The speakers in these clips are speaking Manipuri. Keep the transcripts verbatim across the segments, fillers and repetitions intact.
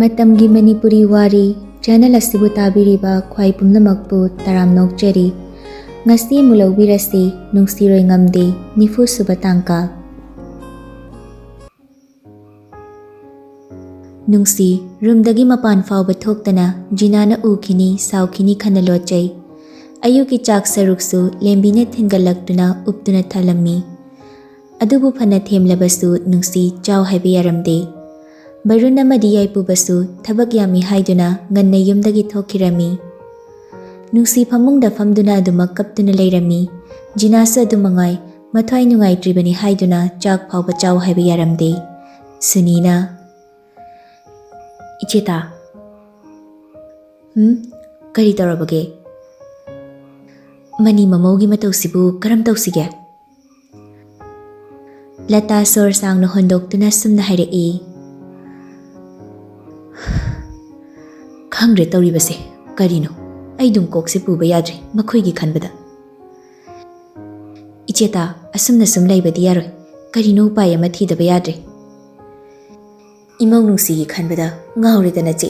ꯃꯇꯝꯒꯤ ꯃꯅꯤꯄꯨꯔꯤ ꯋꯥꯔꯤ ꯆꯦꯅꯦꯜ ꯑꯁꯤꯕꯨ ꯇꯥꯕꯤꯔꯤꯕ ꯈ꯭ꯋꯥꯏ ꯄꯨꯝꯅꯃꯛꯄꯨ ꯇꯔꯥꯝꯅ ꯑꯣꯛꯆꯔꯤ꯫ ꯉꯁꯤ ꯑꯃꯨꯛ ꯂꯧꯕꯤꯔꯁꯤ, ꯅꯨꯡꯁꯤꯔꯣꯏ ꯉꯝꯗꯦ, ꯅꯤꯐꯨ ꯁꯨꯕ ꯇꯥꯡꯀꯛ꯫ ꯅꯨꯡꯁꯤ ꯔꯨꯝꯗꯒꯤ ꯃꯄꯥꯟ ꯐꯥꯎꯕ ꯊꯣꯛꯇꯅ ꯖꯤꯅꯥꯅ ꯎꯈꯤꯅꯤ, ꯁꯥꯎꯈꯤꯅꯤ ꯈꯟꯅ ꯂꯣꯠꯆꯩ꯫ ꯑꯌꯨꯛꯀꯤ ꯆꯥꯛ ꯁꯔꯨꯛꯁꯨ ꯂꯦꯝꯕꯤꯅ ꯊꯤꯟꯒꯠꯂꯛꯇꯨꯅ ꯎꯞꯇꯨꯅ ꯊꯜꯂꯝꯃꯤ꯫ ꯑꯗꯨꯕꯨ ꯐꯅ ꯊꯦꯝꯂꯕꯁꯨ ꯅꯨꯡꯁꯤ ꯆꯥꯎ ꯍꯥꯏꯕ ꯌꯥꯔꯝꯗꯦ꯫ ꯕꯔꯨꯟ ꯑꯃꯗꯤ ꯌꯥꯏꯄꯨꯕꯁꯨ ꯊꯕꯛ ꯌꯥꯝꯃꯤ ꯍꯥꯏꯗꯨꯅ ꯉꯟꯅ ꯌꯨꯝꯗꯒꯤ ꯊꯣꯛꯈꯤꯔꯝꯃꯤ꯫ ꯅꯨꯡꯁꯤ ꯐꯃꯨꯡꯗ ꯐꯝꯗꯨꯅ ꯑꯗꯨꯃꯛ ꯀꯞꯇꯨꯅ ꯂꯩꯔꯝꯃꯤ꯫ ꯖꯤꯅꯥꯁꯨ ꯑꯗꯨ ꯃꯉꯥꯏ, ꯃꯊ꯭ꯋꯥꯏ ꯅꯨꯡꯉꯥꯏꯇ꯭ꯔꯤꯕꯅꯤ ꯍꯥꯏꯗꯨꯅ ꯆꯥꯛ ꯐꯥꯎꯕ ꯆꯥꯎ ꯍꯥꯏꯕ ꯌꯥꯔꯝꯗꯦ꯫ ꯁꯨꯅꯤꯅ, "ꯏꯆꯦꯇꯥ, ꯍꯨꯝ, ꯀꯔꯤ ꯇꯧꯔꯕꯒꯦ? ꯃꯅꯤ ꯃꯃꯧꯒꯤ ꯃꯇꯧꯁꯤꯕꯨ ꯀꯔꯝ ꯇꯧꯁꯤꯒꯦ?" ꯂꯇꯥ ꯁꯣꯔ ꯁꯥꯡꯅ ꯍꯣꯟꯗꯣꯛꯇꯨꯅ ꯁꯨꯝꯅ ꯍꯥꯏꯔꯛꯏ, "ꯈꯪꯗ꯭ꯔꯦ ꯇꯧꯔꯤꯕꯁꯦ ꯀꯔꯤꯅꯣ꯫ ꯑꯩ ꯑꯗꯨꯝ ꯀꯣꯛꯁꯦ ꯄꯨꯕ ꯌꯥꯗ꯭ꯔꯦ ꯃꯈꯣꯏꯒꯤ ꯈꯟꯕꯗ꯫ ꯏꯆꯦꯇꯥ, ꯑꯁꯨꯝꯅ ꯁꯨꯝ ꯂꯩꯕꯗꯤ ꯌꯥꯔꯣꯏ꯫ ꯀꯔꯤꯅꯣ ꯎꯄꯥꯏ ꯑꯃ ꯊꯤꯗꯕ ꯌꯥꯗ꯭ꯔꯦ꯫ ꯏꯃꯧ ꯅꯨꯡꯁꯤꯒꯤ ꯈꯟꯕꯗ ꯉꯥꯎꯔꯦꯗ ꯅꯆꯦ꯫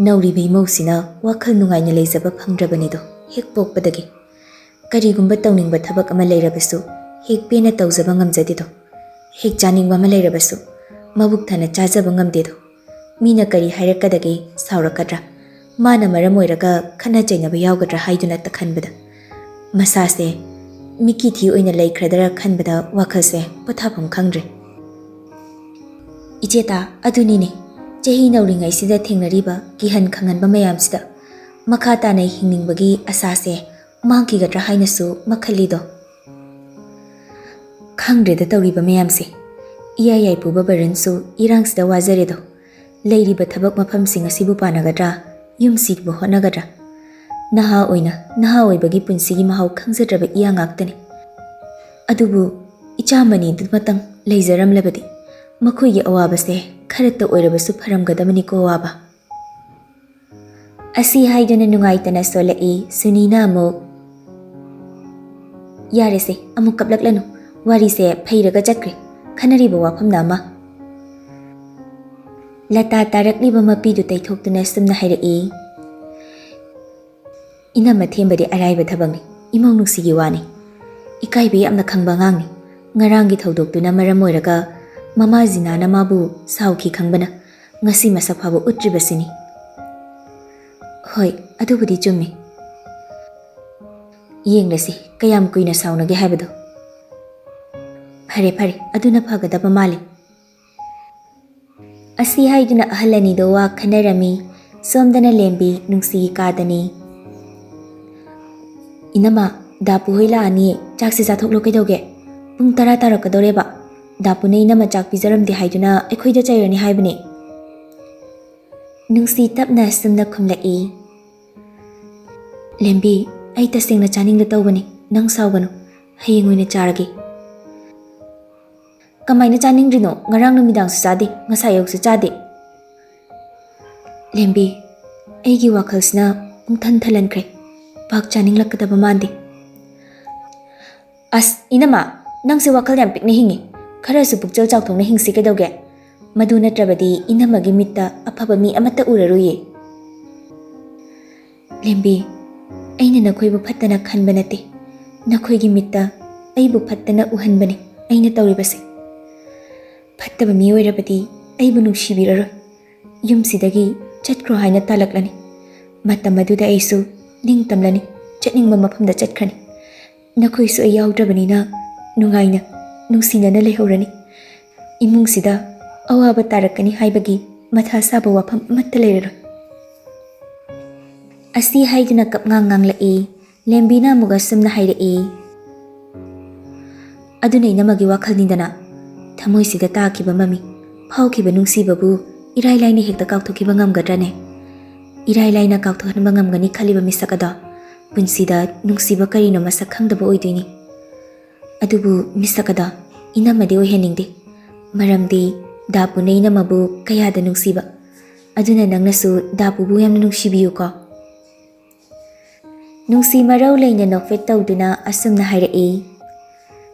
ꯅꯧꯔꯤꯕ ꯏꯃꯧꯁꯤꯅ ꯋꯥꯈꯜ ꯅꯨꯡꯉꯥꯏꯅ ꯂꯩꯖꯕ ꯐꯪꯗ꯭ꯔꯕꯅꯤꯗꯣ ꯍꯦꯛ ꯄꯣꯛꯄꯗꯒꯤ꯫ ꯀꯔꯤꯒꯨꯝꯕ ꯇꯧꯅꯤꯡꯕ ꯊꯕꯛ ꯑꯃ ꯂꯩꯔꯕꯁꯨ ꯍꯦꯛ ꯄꯦꯟꯅ ꯇꯧꯖꯕ ꯉꯝꯖꯗꯦꯗꯣ꯫ ꯍꯦꯛ ꯆꯥꯅꯤꯡꯕ ꯑꯃ ꯂꯩꯔꯕꯁꯨ ꯃꯕꯨꯛ ꯊꯟꯅ ꯆꯥꯖꯕ ꯉꯝꯗꯦꯗꯣ꯫ ꯃꯤꯅ ꯀꯔꯤ ꯍꯥꯏꯔꯛꯀꯗꯒꯦ, ꯁꯥꯎꯔꯛꯀꯗ꯭ꯔꯥ? ꯃꯥꯅ ꯃꯔꯝ ꯑꯣꯏꯔꯒ ꯈꯠꯅ ꯆꯩꯅꯕ ꯌꯥꯎꯒꯗ꯭ꯔꯥ ꯍꯥꯏꯗꯨꯅꯇ ꯈꯟꯕꯗ ꯃꯁꯥꯁꯦ ꯃꯤꯀꯤ ꯊꯤ ꯑꯣꯏꯅ ꯂꯩꯈ꯭ꯔꯗꯔ ꯈꯟꯕꯗ ꯋꯥꯈꯜꯁꯦ ꯄꯣꯊꯥꯐꯝ ꯈꯪꯗ꯭ꯔꯦ꯫ ꯏꯆꯦꯇꯥ, ꯑꯗꯨꯅꯤꯅꯦ, ꯆꯍꯤ ꯅꯧꯔꯤꯉꯩꯁꯤꯗ ꯊꯦꯡꯅꯔꯤꯕ ꯀꯤꯍꯟ ꯈꯪꯍꯟꯕ ꯃꯌꯥꯝꯁꯤꯗ ꯃꯈꯥ ꯇꯥꯅ ꯍꯤꯡꯅꯤꯡꯕꯒꯤ ꯑꯁꯥꯁꯦ ꯃꯥꯡꯈꯤꯒꯗ꯭ꯔꯥ ꯍꯥꯏꯅꯁꯨ ꯃꯈꯜꯂꯤꯗꯣ꯫ ꯈꯪꯗ꯭ꯔꯦꯗ ꯇꯧꯔꯤꯕ ꯃꯌꯥꯝꯁꯦ꯫ ꯏꯌꯥ ꯌꯥꯏꯄꯨꯕ ꯕꯔꯟꯁꯨ ꯏꯔꯥꯡꯁꯤꯗ ꯋꯥꯖꯔꯦꯗꯣ꯫ ꯂꯩꯔꯤꯕ ꯊꯕꯛ ꯃꯐꯝꯁꯤꯡ ꯑꯁꯤꯕꯨ ꯄꯥꯟꯅꯒꯗ꯭ꯔꯥ? ꯌꯨꯝꯁꯤꯕꯨ ꯍꯣꯠꯅꯒꯗ꯭ꯔꯥ? ꯅꯍꯥ ꯑꯣꯏꯅ, ꯅꯍꯥ ꯑꯣꯏꯕꯒꯤ ꯄꯨꯟꯁꯤꯒꯤ ꯃꯍꯥꯎ ꯈꯪꯖꯗ꯭ꯔꯕ ꯏꯌꯥ ꯉꯥꯛꯇꯅꯤ꯫ ꯑꯗꯨꯕꯨ ꯏꯆꯥ ꯃꯅꯤꯗꯨꯃꯇꯪ ꯂꯩꯖꯔꯝꯂꯕꯗꯤ ꯃꯈꯣꯏꯒꯤ ꯑꯋꯥꯕꯁꯦ ꯈꯔꯇ ꯑꯣꯏꯔꯕꯁꯨ ꯐꯔꯝꯒꯗꯕꯅꯤꯀꯣ, ꯑꯋꯥꯕ꯫ ꯑꯁꯤ ꯍꯥꯏꯗꯨꯅ ꯅꯨꯡꯉꯥꯏꯇꯅ ꯁꯣꯜꯂꯛꯏ ꯁꯨꯅꯤꯅ ꯑꯃꯨꯛ꯫ "ꯌꯥꯔꯦꯁꯦ, ꯑꯃꯨꯛ ꯀꯞꯂꯛꯂꯅꯨ꯫ ꯋꯥꯔꯤꯁꯦ ꯐꯩꯔꯒ ꯆꯠꯈ꯭ꯔꯦ꯫ ꯈꯟꯅꯔꯤꯕ ꯋꯥꯐꯝꯅ ꯑꯃ꯫ ꯂꯇꯥ ꯇꯥꯔꯛꯂꯤꯕ ꯃꯄꯤꯗꯨ ꯇꯩꯊꯣꯛꯇꯨꯅ ꯁꯨꯝꯅ ꯍꯥꯏꯔꯛꯏ, "ꯏꯅꯝꯃ ꯊꯦꯝꯕꯗꯤ ꯑꯔꯥꯏꯕ ꯊꯕꯛꯅꯤ, ꯏꯃꯧ ꯅꯨꯡꯁꯤꯒꯤ ꯋꯥꯅꯤ꯫ ꯏꯀꯥꯏꯕ ꯌꯥꯝꯅ ꯈꯪꯕ ꯑꯉꯥꯡꯅꯤ꯫ ꯉꯔꯥꯡꯒꯤ ꯊꯧꯗꯣꯛꯇꯨꯅ ꯃꯔꯝ ꯑꯣꯏꯔꯒ ꯃꯃꯥ ꯖꯤꯅꯥꯅ ꯃꯥꯕꯨ ꯁꯥꯎꯈꯤ ꯈꯪꯕꯅ ꯉꯁꯤ ꯃꯁꯛ ꯐꯥꯎꯕ ꯎꯠꯇ꯭ꯔꯤꯕꯁꯤꯅꯤ꯫" "ꯍꯣꯏ, ꯑꯗꯨꯕꯨꯗꯤ ꯆꯨꯝꯃꯤ꯫ ꯌꯦꯡꯂꯁꯤ ꯀꯌꯥꯝ ꯀꯨꯏꯅ ꯁꯥꯎꯅꯒꯦ ꯍꯥꯏꯕꯗꯣ꯫ ꯐꯔꯦ ꯐꯔꯦ, ꯑꯗꯨꯅ ꯐꯒꯗꯕ ꯃꯥꯜꯂꯤ꯫" ꯑꯁꯤ ꯍꯥꯏꯗꯨꯅ ꯑꯍꯜ ꯑꯅꯤꯗꯣ ꯋꯥ ꯈꯟꯅꯔꯝꯃꯤ꯫ ꯁꯣꯝꯗꯅ ꯂꯦꯝꯕꯤ ꯅꯨꯡꯁꯤꯒꯤ ꯀꯥꯗꯅꯤ꯫ "ꯏꯅꯝꯃ, ꯗꯥꯄꯨ ꯍꯣꯏ ꯂꯥꯛꯑꯅꯤꯌꯦ, ꯆꯥꯛꯁꯦ ꯆꯥꯊꯣꯛꯂꯣ ꯀꯩꯗꯧꯒꯦ? ꯄꯨꯡ ꯇꯔꯥ ꯇꯥꯔꯛꯀꯗꯧꯔꯦꯕ꯫ ꯗꯥꯄꯨꯅ ꯏꯅꯝꯃ ꯆꯥꯛ ꯄꯤꯖꯔꯝꯗꯦ ꯍꯥꯏꯗꯨꯅ ꯑꯩꯈꯣꯏꯗ ꯆꯩꯔꯅꯤ ꯍꯥꯏꯕꯅꯦ꯫" ꯅꯨꯡꯁꯤ ꯇꯞꯅ ꯁꯨꯝꯅ ꯈꯨꯝꯂꯛꯏ, "ꯂꯦꯝꯕꯤ, ꯑꯩ ꯇꯁꯦꯡꯅ ꯆꯥꯅꯤꯡꯗ ꯇꯧꯕꯅꯤ, ꯅꯪ ꯁꯥꯎꯒꯅꯨ꯫ ꯍꯌꯦꯡ ꯑꯣꯏꯅ ꯆꯥꯔꯒꯦ꯫" "ꯀꯃꯥꯏꯅ ꯆꯥꯅꯤꯡꯗ꯭ꯔꯤꯅꯣ? ꯉꯔꯥꯡ ꯅꯨꯃꯤꯗꯥꯡꯁꯨ ꯆꯥꯗꯦ, ꯉꯁꯥꯏ ꯑꯌꯨꯛꯁꯨ ꯆꯥꯗꯦ꯫" "ꯂꯦꯝꯕꯤ, ꯑꯩꯒꯤ ꯋꯥꯈꯜꯁꯤꯅ ꯄꯨꯡꯊꯟ ꯊꯜꯍꯟꯈ꯭ꯔꯦ꯫ ꯄꯥꯛ ꯆꯥꯅꯤꯡꯂꯛꯀꯗꯕ ꯃꯥꯟꯗꯦ꯫" "ꯑꯁ, ꯏꯅꯝꯃ, ꯅꯪꯁꯦ ꯋꯥꯈꯜ ꯌꯥꯝ ꯄꯤꯛꯅ ꯍꯤꯡꯉꯤ꯫ ꯈꯔꯁꯨ ꯄꯨꯛꯆꯦꯜ ꯆꯥꯎꯊꯣꯛꯅ ꯍꯤꯡꯁꯤ ꯀꯩꯗꯧꯒꯦ? ꯃꯗꯨ ꯅꯠꯇ꯭ꯔꯕꯗꯤ ꯏꯅꯝꯃꯒꯤ ꯃꯤꯠꯇ ꯑꯐꯕ ꯃꯤ ꯑꯃꯠꯇ ꯎꯔꯔꯣꯏꯌꯦ꯫" "ꯂꯦꯝꯕꯤ, ꯑꯩꯅ ꯅꯈꯣꯏꯕꯨ ꯐꯠꯇꯅ ꯈꯟꯕ ꯅꯠꯇꯦ꯫ ꯅꯈꯣꯏꯒꯤ ꯃꯤꯠꯇ ꯑꯩꯕꯨ ꯐꯠꯇꯅ ꯎꯍꯟꯕꯅꯤ ꯑꯩꯅ ꯇꯧꯔꯤꯕꯁꯦ꯫ ꯐꯠꯇꯕ ꯃꯤ ꯑꯣꯏꯔꯕꯗꯤ ꯑꯩꯕꯨ ꯅꯨꯡꯁꯤꯕꯤꯔꯔꯣꯏ꯫ ꯌꯨꯝꯁꯤꯗꯒꯤ ꯆꯠꯈ꯭ꯔꯣ ꯍꯥꯏꯅ ꯇꯥꯜꯂꯛꯂꯅꯤ꯫ ꯃꯇꯝ ꯑꯗꯨꯗ ꯑꯩꯁꯨ ꯅꯤꯡꯇꯝꯂꯅꯤ, ꯆꯠꯅꯤꯡꯕ ꯃꯐꯝꯗ ꯆꯠꯈ꯭ꯔꯅꯤ꯫ ꯅꯈꯣꯏꯁꯨ ꯑꯩ ꯌꯥꯎꯗ꯭ꯔꯕꯅꯤꯅ ꯅꯨꯡꯉꯥꯏꯅ, ꯅꯨꯡꯁꯤꯅꯅ ꯂꯩꯍꯧꯔꯅꯤ꯫ ꯏꯃꯨꯡꯁꯤꯗ ꯑꯋꯥꯕ ꯇꯥꯔꯛꯀꯅꯤ ꯍꯥꯏꯕꯒꯤ ꯃꯊꯥ ꯁꯥꯕ ꯋꯥꯐꯝ ꯑꯃꯠꯇ ꯂꯩꯔꯔꯣꯏ꯫" ꯑꯁꯤ ꯍꯥꯏꯗꯨꯅ ꯀꯞꯉꯥꯡ ꯉꯥꯡꯂꯛꯏ꯫ ꯂꯦꯝꯕꯤꯅ ꯑꯃꯨꯛ ꯑꯁꯨꯝꯅ ꯍꯥꯏꯔꯛꯏ, "ꯑꯗꯨꯅ ꯏꯅꯝꯃꯒꯤ ꯋꯥꯈꯜꯅꯤꯗꯅ꯫ ꯊꯃꯣꯏꯁꯤꯗ ꯇꯥꯈꯤꯕ ꯃꯃꯤ, ꯐꯥꯎꯈꯤꯕ ꯅꯨꯡꯁꯤꯕꯕꯨ ꯏꯔꯥꯏ ꯂꯥꯏꯅ ꯍꯦꯛꯇ ꯀꯥꯎꯊꯣꯛꯈꯤꯕ ꯉꯝꯒꯗ꯭ꯔꯅꯦ? ꯏꯔꯥꯏ ꯂꯥꯏꯅ ꯀꯥꯎꯊꯣꯛꯍꯟꯕ ꯉꯝꯒꯅꯤ ꯈꯜꯂꯤꯕ ꯃꯤꯁꯛ ꯑꯗꯣ ꯄꯨꯟꯁꯤꯗ ꯅꯨꯡꯁꯤꯕ ꯀꯔꯤꯅꯣ ꯃꯁꯛ ꯈꯪꯗꯕ ꯑꯣꯏꯗꯣꯏꯅꯤ꯫ ꯑꯗꯨꯕꯨ ꯃꯤꯁꯛ ꯑꯗꯣ ꯏꯅꯝꯃꯗꯤ ꯑꯣꯏꯍꯟꯅꯤꯡꯗꯦ꯫ ꯃꯔꯝꯗꯤ ꯗꯥꯄꯨꯅ ꯏꯅꯝꯃꯕꯨ ꯀꯌꯥꯗ ꯅꯨꯡꯁꯤꯕ꯫ ꯑꯗꯨꯅ ꯅꯪꯅꯁꯨ ꯗꯥꯄꯨꯕꯨ ꯌꯥꯝꯅ ꯅꯨꯡꯁꯤꯕꯤꯌꯨꯀꯣ꯫" ꯅꯨꯡꯁꯤ ꯃꯔꯧ ꯂꯩꯅ ꯅꯣꯛꯐꯦꯠ ꯇꯧꯗꯨꯅ ꯑꯁꯨꯝꯅ ꯍꯥꯏꯔꯛꯏ,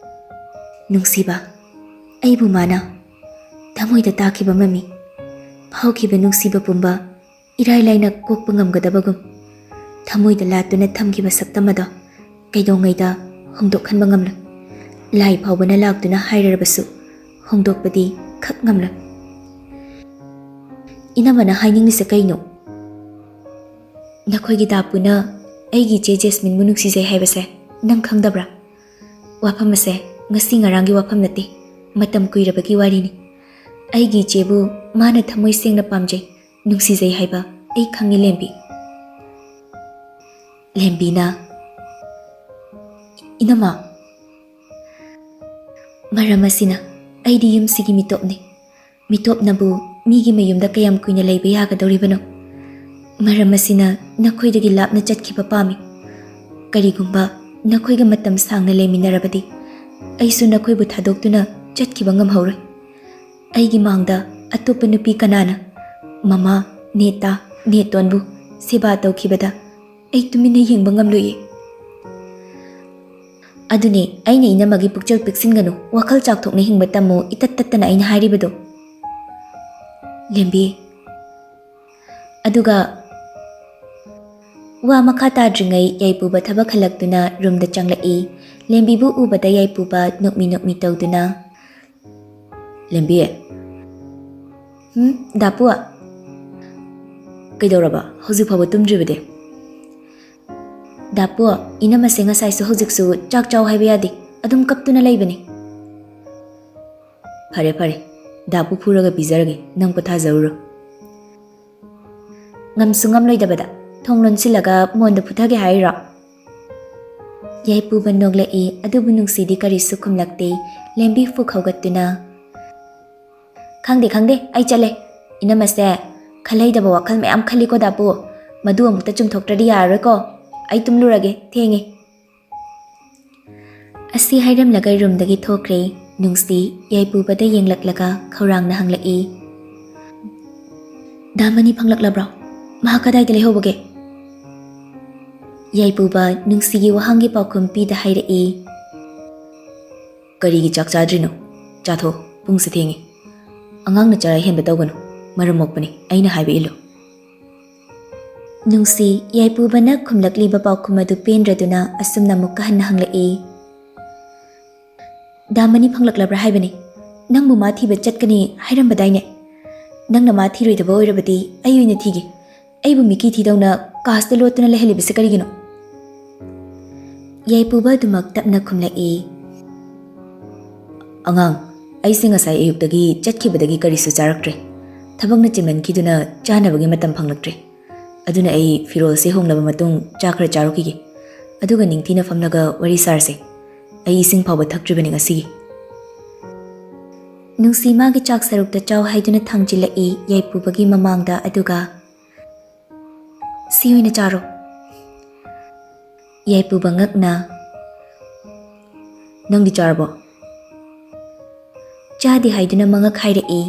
"ꯅꯨꯡꯁꯤꯕ, ꯑꯩꯕꯨ ꯃꯥꯅ ꯊꯃꯣꯏꯗ ꯇꯥꯈꯤꯕ ꯃꯃꯤ, ꯐꯥꯎꯈꯤꯕ ꯅꯨꯡꯁꯤꯕ ꯄꯨꯝꯕ ꯏꯔꯥꯏ ꯂꯥꯏꯅ ꯀꯣꯛꯄ ꯉꯝꯒꯗꯕꯒꯨꯝ, ꯊꯃꯣꯏꯗ ꯂꯥꯠꯇꯨꯅ ꯊꯝꯈꯤꯕ ꯁꯛꯇꯝ ꯑꯗꯣ ꯀꯩꯗꯧꯉꯩꯗ ꯍꯣꯡꯗꯣꯛꯍꯟꯕ ꯉꯝꯂꯣꯏ꯫ ꯂꯥꯏ ꯐꯥꯎꯕꯅ ꯂꯥꯛꯇꯨꯅ ꯍꯥꯏꯔꯔꯕꯁꯨ ꯍꯣꯡꯗꯣꯛꯄꯗꯤ ꯈꯛ ꯉꯝꯂꯣꯏ꯫ ꯏꯅꯝꯃꯅ ꯍꯥꯏꯅꯤꯡꯂꯤꯁꯦ ꯀꯩꯅꯣ? ꯅꯈꯣꯏꯒꯤ ꯗꯥꯄꯨꯅ ꯑꯩꯒꯤ ꯏꯆꯦ ꯖꯦꯁꯃꯤꯟꯕꯨ ꯅꯨꯡꯁꯤꯖꯩ ꯍꯥꯏꯕꯁꯦ ꯅꯪ ꯈꯪꯗꯕ꯭ꯔꯥ? ꯋꯥꯐꯝ ꯑꯁꯦ ꯉꯁꯤ ꯉꯔꯥꯡꯒꯤ ꯋꯥꯐꯝ ꯅꯠꯇꯦ, ꯃꯇꯝ ꯀꯨꯏꯔꯕꯒꯤ ꯋꯥꯔꯤꯅꯤ꯫ ꯑꯩꯒꯤ ꯏꯆꯦꯕꯨ ꯃꯥꯅ ꯊꯃꯣꯏ ꯁꯦꯡꯅ ꯄꯥꯝꯖꯩ, ꯅꯨꯡꯁꯤꯖꯩ ꯍꯥꯏꯕ ꯑꯩ ꯈꯪꯉꯤ, ꯂꯦꯝꯕꯤ꯫ ꯂꯦꯝꯕꯤꯅ, "ꯏꯅꯝꯃ, ꯃꯔꯝ ꯑꯁꯤꯅ ꯑꯩꯗꯤ ꯌꯨꯝꯁꯤꯒꯤ ꯃꯤꯇꯣꯞꯅꯤ꯫ ꯃꯤꯇꯣꯞꯅꯕꯨ ꯃꯤꯒꯤ ꯃꯌꯨꯝꯗ ꯀꯌꯥꯝ ꯀꯨꯏꯅ ꯂꯩꯕ ꯌꯥꯒꯗꯧꯔꯤꯕꯅꯣ? ꯃꯔꯝ ꯑꯁꯤꯅ ꯅꯈꯣꯏꯗꯒꯤ ꯂꯥꯞꯅ ꯆꯠꯈꯤꯕ ꯄꯥꯝꯃꯤ꯫ ꯀꯔꯤꯒꯨꯝꯕ ꯅꯈꯣꯏꯒ ꯃꯇꯝ ꯁꯥꯡꯅ ꯂꯩꯃꯤꯟꯅꯔꯕꯗꯤ ꯑꯩꯁꯨ ꯅꯈꯣꯏꯕꯨ ꯊꯥꯗꯣꯛꯇꯨꯅ ꯆꯠꯈꯤꯕ ꯉꯝꯍꯧꯔꯣꯏ꯫ ꯑꯩꯒꯤ ꯃꯥꯡꯗ ꯑꯇꯣꯞꯄ ꯅꯨꯄꯤ ꯀꯅꯥꯅ ꯃꯃꯥ, ꯅꯦꯇꯥ, ꯅꯦꯇꯣꯟꯕꯨ ꯁꯦꯕꯥ ꯇꯧꯈꯤꯕꯗ ꯑꯩ ꯇꯨꯃꯤꯟꯅ ꯌꯦꯡꯕ ꯉꯝꯂꯣꯏꯌꯦ꯫ ꯑꯗꯨꯅꯦ ꯑꯩꯅ ꯏꯅꯝꯃꯒꯤ ꯄꯨꯛꯆꯦꯜ ꯄꯤꯛꯁꯤꯟꯒꯅꯨ, ꯋꯥꯈꯜ ꯆꯥꯎꯊꯣꯛꯅ ꯍꯤꯡꯕ ꯇꯝꯃꯨ ꯏꯇꯠ ꯇꯠꯇꯅ ꯑꯩꯅ ꯍꯥꯏꯔꯤꯕꯗꯣ, ꯂꯦꯝꯕꯤ꯫" ꯑꯗꯨꯒ ꯋꯥ ꯃꯈꯥ ꯇꯥꯗ꯭ꯔꯤꯉꯩ ꯌꯥꯏꯄꯨꯕ ꯊꯕꯛ ꯍꯜꯂꯛꯇꯨꯅ ꯔꯨꯝꯗ ꯆꯪꯂꯛꯏ꯫ ꯂꯦꯝꯕꯤꯕꯨ ꯎꯕꯗ ꯌꯥꯏꯄꯨꯕ ꯅꯣꯛꯃꯤ ꯅꯣꯛꯃꯤ ꯇꯧꯗꯨꯅ, "ꯂꯦꯝꯕꯤ꯫" "ꯍꯨꯝ, ꯗꯥꯄꯨ?" "ꯀꯩꯗꯧꯔꯕ? ꯍꯧꯖꯤꯛ ꯐꯥꯎꯕ ꯇꯨꯝꯗ꯭ꯔꯤꯕꯗꯤ?" "ꯗꯥꯄꯨ, ꯏꯅꯝꯃꯁꯦ ꯉꯁꯥꯏꯁꯨ ꯍꯧꯖꯤꯛꯁꯨ ꯆꯥꯛ ꯆꯥꯎ ꯍꯥꯏꯕ ꯌꯥꯗꯦ, ꯑꯗꯨꯝ ꯀꯞꯇꯨꯅ ꯂꯩꯕꯅꯤ꯫" "ꯐꯔꯦ ꯐꯔꯦ, ꯗꯥꯄꯨ ꯐꯨꯔꯒ ꯄꯤꯖꯔꯒꯦ, ꯅꯪ ꯄꯣꯊꯥꯖꯔꯨꯔꯣ꯫" ꯉꯝꯁꯨ ꯉꯝꯂꯣꯏꯗꯕꯗ ꯊꯣꯡ ꯂꯣꯟꯁꯤꯜꯂꯒ ꯃꯣꯟꯗ ꯐꯨꯊꯒꯦ ꯍꯥꯏꯔꯤꯔꯣ? ꯌꯥꯏꯄꯨꯕ ꯅꯣꯛꯂꯛꯏ, ꯑꯗꯨꯕꯨ ꯅꯨꯡꯁꯤꯗꯤ ꯀꯔꯤꯁꯨ ꯈꯨꯝꯂꯛꯇꯦ꯫ ꯂꯦꯝꯕꯤ ꯐꯨꯛ ꯍꯧꯒꯠꯇꯨꯅ, "ꯈꯪꯗꯦ, ꯈꯪꯗꯦ, ꯑꯩ ꯆꯠꯂꯦ꯫ ꯏꯅꯝꯃꯁꯦ ꯈꯜꯍꯩꯗꯕ ꯋꯥꯈꯜ ꯃꯌꯥꯝ ꯈꯜꯂꯤꯀꯣ ꯗꯥꯄꯨ꯫ ꯃꯗꯨ ꯑꯃꯨꯛꯇ ꯆꯨꯝꯊꯣꯛꯇ꯭ꯔꯗꯤ ꯌꯥꯔꯔꯣꯏꯀꯣ꯫ ꯑꯩ ꯇꯨꯝꯂꯨꯔꯒꯦ, ꯊꯦꯡꯉꯦ꯫" ꯑꯁꯤ ꯍꯥꯏꯔꯝꯂꯒ ꯔꯨꯝꯗꯒꯤ ꯊꯣꯛꯈ꯭ꯔꯦ꯫ ꯅꯨꯡꯁꯤ ꯌꯥꯏꯄꯨꯕꯗ ꯌꯦꯡꯂꯛꯂꯒ ꯈꯧꯔꯥꯡꯅ ꯍꯪꯂꯛꯏ, "ꯗꯥ ꯃꯅꯤ ꯐꯪꯂꯛꯂꯕ꯭ꯔꯣ? ꯃꯍꯥꯛ ꯀꯗꯥꯏꯗ ꯂꯩꯍꯧꯕꯒꯦ?" ꯌꯥꯏꯄꯨꯕ ꯅꯨꯡꯁꯤꯒꯤ ꯋꯥꯍꯪꯒꯤ ꯄꯥꯎꯈꯨꯝ ꯄꯤꯗ ꯍꯥꯏꯔꯛꯏ, "ꯀꯔꯤꯒꯤ ꯆꯥꯛ ꯆꯥꯗ꯭ꯔꯤꯅꯣ? ꯆꯥꯊꯣꯛ, ꯄꯨꯡꯁꯦ ꯊꯦꯡꯉꯤ꯫ ꯑꯉꯥꯡꯅ ꯆꯔꯥ ꯍꯦꯟꯕ ꯇꯧꯒꯅꯨ꯫" ꯃꯔꯝ ꯃꯣꯛꯄꯅꯤ, ꯑꯩꯅ ꯍꯥꯏꯕ ꯏꯜꯂꯨ꯫ ꯅꯨꯡꯁꯤ ꯌꯥꯏꯄꯨꯕꯅ ꯈꯨꯝꯂꯛꯂꯤꯕ ꯄꯥꯎꯈꯨꯝ ꯑꯗꯨ ꯄꯦꯟꯗ꯭ꯔꯗꯨꯅ ꯑꯁꯨꯝꯅ ꯑꯃꯨꯛꯀ ꯍꯟꯅ ꯍꯪꯂꯛꯏ, "ꯗꯥ ꯃꯅꯤ ꯐꯪꯂꯛꯂꯕ꯭ꯔꯥ ꯍꯥꯏꯕꯅꯤ? ꯅꯪꯕꯨ ꯃꯥ ꯊꯤꯕ ꯆꯠꯀꯅꯤ ꯍꯥꯏꯔꯝꯕꯗꯥꯏꯅꯦ? ꯅꯪꯅ ꯃꯥ ꯊꯤꯔꯣꯏꯗꯕ ꯑꯣꯏꯔꯕꯗꯤ ꯑꯩ ꯑꯣꯏꯅ ꯊꯤꯒꯦ꯫ ꯑꯩꯕꯨ ꯃꯤꯀꯤ ꯊꯤꯗꯧꯅ ꯀꯥꯁꯇ ꯂꯣꯠꯇꯨꯅ ꯂꯩꯍꯜꯂꯤꯕꯁꯤ ꯀꯔꯤꯒꯤꯅꯣ?" ꯌꯥꯏꯄꯨꯕ ꯑꯗꯨꯃꯛ ꯇꯞꯅ ꯈꯨꯝꯂꯛꯏ, "ꯑꯉꯥꯡ, ꯑꯩꯁꯦ ꯉꯁꯥꯏ ꯑꯌꯨꯛꯇꯒꯤ ꯆꯠꯈꯤꯕꯗꯒꯤ ꯀꯔꯤꯁꯨ ꯆꯥꯔꯛꯇ꯭ꯔꯦ꯫ ꯊꯕꯛꯅ ꯆꯤꯟꯃꯟꯈꯤꯗꯨꯅ ꯆꯥꯅꯕꯒꯤ ꯃꯇꯝ ꯐꯪꯂꯛꯇ꯭ꯔꯦ꯫ ꯑꯗꯨꯅ ꯑꯩ ꯐꯤꯔꯣꯜꯁꯦ ꯍꯣꯡꯂꯕ ꯃꯇꯨꯡ ꯆꯥ ꯈꯔ ꯆꯥꯔꯨꯈꯤꯒꯦ꯫ ꯑꯗꯨꯒ ꯅꯤꯡꯊꯤꯅ ꯐꯝꯂꯒ ꯋꯥꯔꯤ ꯁꯥꯔꯁꯦ꯫ ꯑꯩ ꯏꯁꯤꯡ ꯐꯥꯎꯕ ꯊꯛꯇ꯭ꯔꯤꯕꯅꯤ ꯉꯁꯤꯒꯤ꯫" ꯅꯨꯡꯁꯤ ꯃꯥꯒꯤ ꯆꯥꯛ ꯁꯔꯨꯛꯇ ꯆꯥꯎ ꯍꯥꯏꯗꯨꯅ ꯊꯥꯡꯖꯤꯜꯂꯛꯏ ꯌꯥꯏꯄꯨꯕꯒꯤ ꯃꯃꯥꯡꯗ, ꯑꯗꯨꯒ, "ꯁꯤ ꯑꯣꯏꯅ ꯆꯥꯔꯣ꯫" ꯌꯥꯏꯄꯨꯕ ꯉꯛꯅ, "ꯅꯪꯗꯤ ꯆꯥꯔꯕꯣ?" "ꯆꯥꯗꯦ" ꯍꯥꯏꯗꯨꯅ ꯃꯉꯛ ꯍꯥꯏꯔꯛꯏ꯫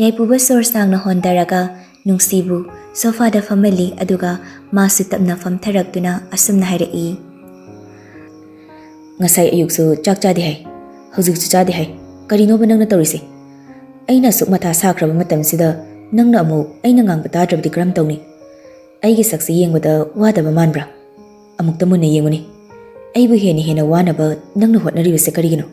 ꯌꯥꯏꯄꯨꯕ ꯁꯣꯔ ꯁꯥꯡꯅ ꯍꯣꯟꯗꯔꯒ ꯅꯨꯡꯁꯤꯕꯨ ꯁꯣꯐꯥꯗ ꯐꯝꯍꯜꯂꯤ, ꯑꯗꯨꯒ ꯃꯥꯁꯨ ꯇꯞꯅ ꯐꯝꯊꯔꯛꯇꯨꯅ ꯑꯁꯨꯝꯅ ꯍꯥꯏꯔꯛꯏ, "ꯉꯁꯥꯏ ꯑꯌꯨꯛꯁꯨ ꯆꯥꯛ ꯆꯥꯗꯦ ꯍꯥꯏ, ꯍꯧꯖꯤꯛꯁꯨ ꯆꯥꯗꯦ ꯍꯥꯏ꯫ ꯀꯔꯤꯅꯣꯕ ꯅꯪꯅ ꯇꯧꯔꯤꯁꯦ? ꯑꯩꯅ ꯑꯁꯨꯛ ꯃꯊꯥ ꯁꯥꯈ꯭ꯔꯕ ꯃꯇꯝꯁꯤꯗ ꯅꯪꯅ ꯑꯃꯨꯛ ꯑꯩꯅ ꯉꯥꯡꯕ ꯇꯥꯗ꯭ꯔꯕꯗꯤ ꯀꯔꯝ ꯇꯧꯅꯤ? ꯑꯩꯒꯤ ꯁꯛꯁꯤ ꯌꯦꯡꯕꯗ ꯋꯥꯗꯕ ꯃꯥꯟꯕ꯭ꯔꯥ? ꯑꯃꯨꯛꯇ ꯃꯨꯟꯅ ꯌꯦꯡꯉꯨꯅꯦ꯫ ꯑꯩꯕꯨ ꯍꯦꯟꯅ ꯍꯦꯟꯅ ꯋꯥꯅꯕ ꯅꯪꯅ ꯍꯣꯠꯅꯔꯤꯕꯁꯦ ꯀꯔꯤꯒꯤꯅꯣ?"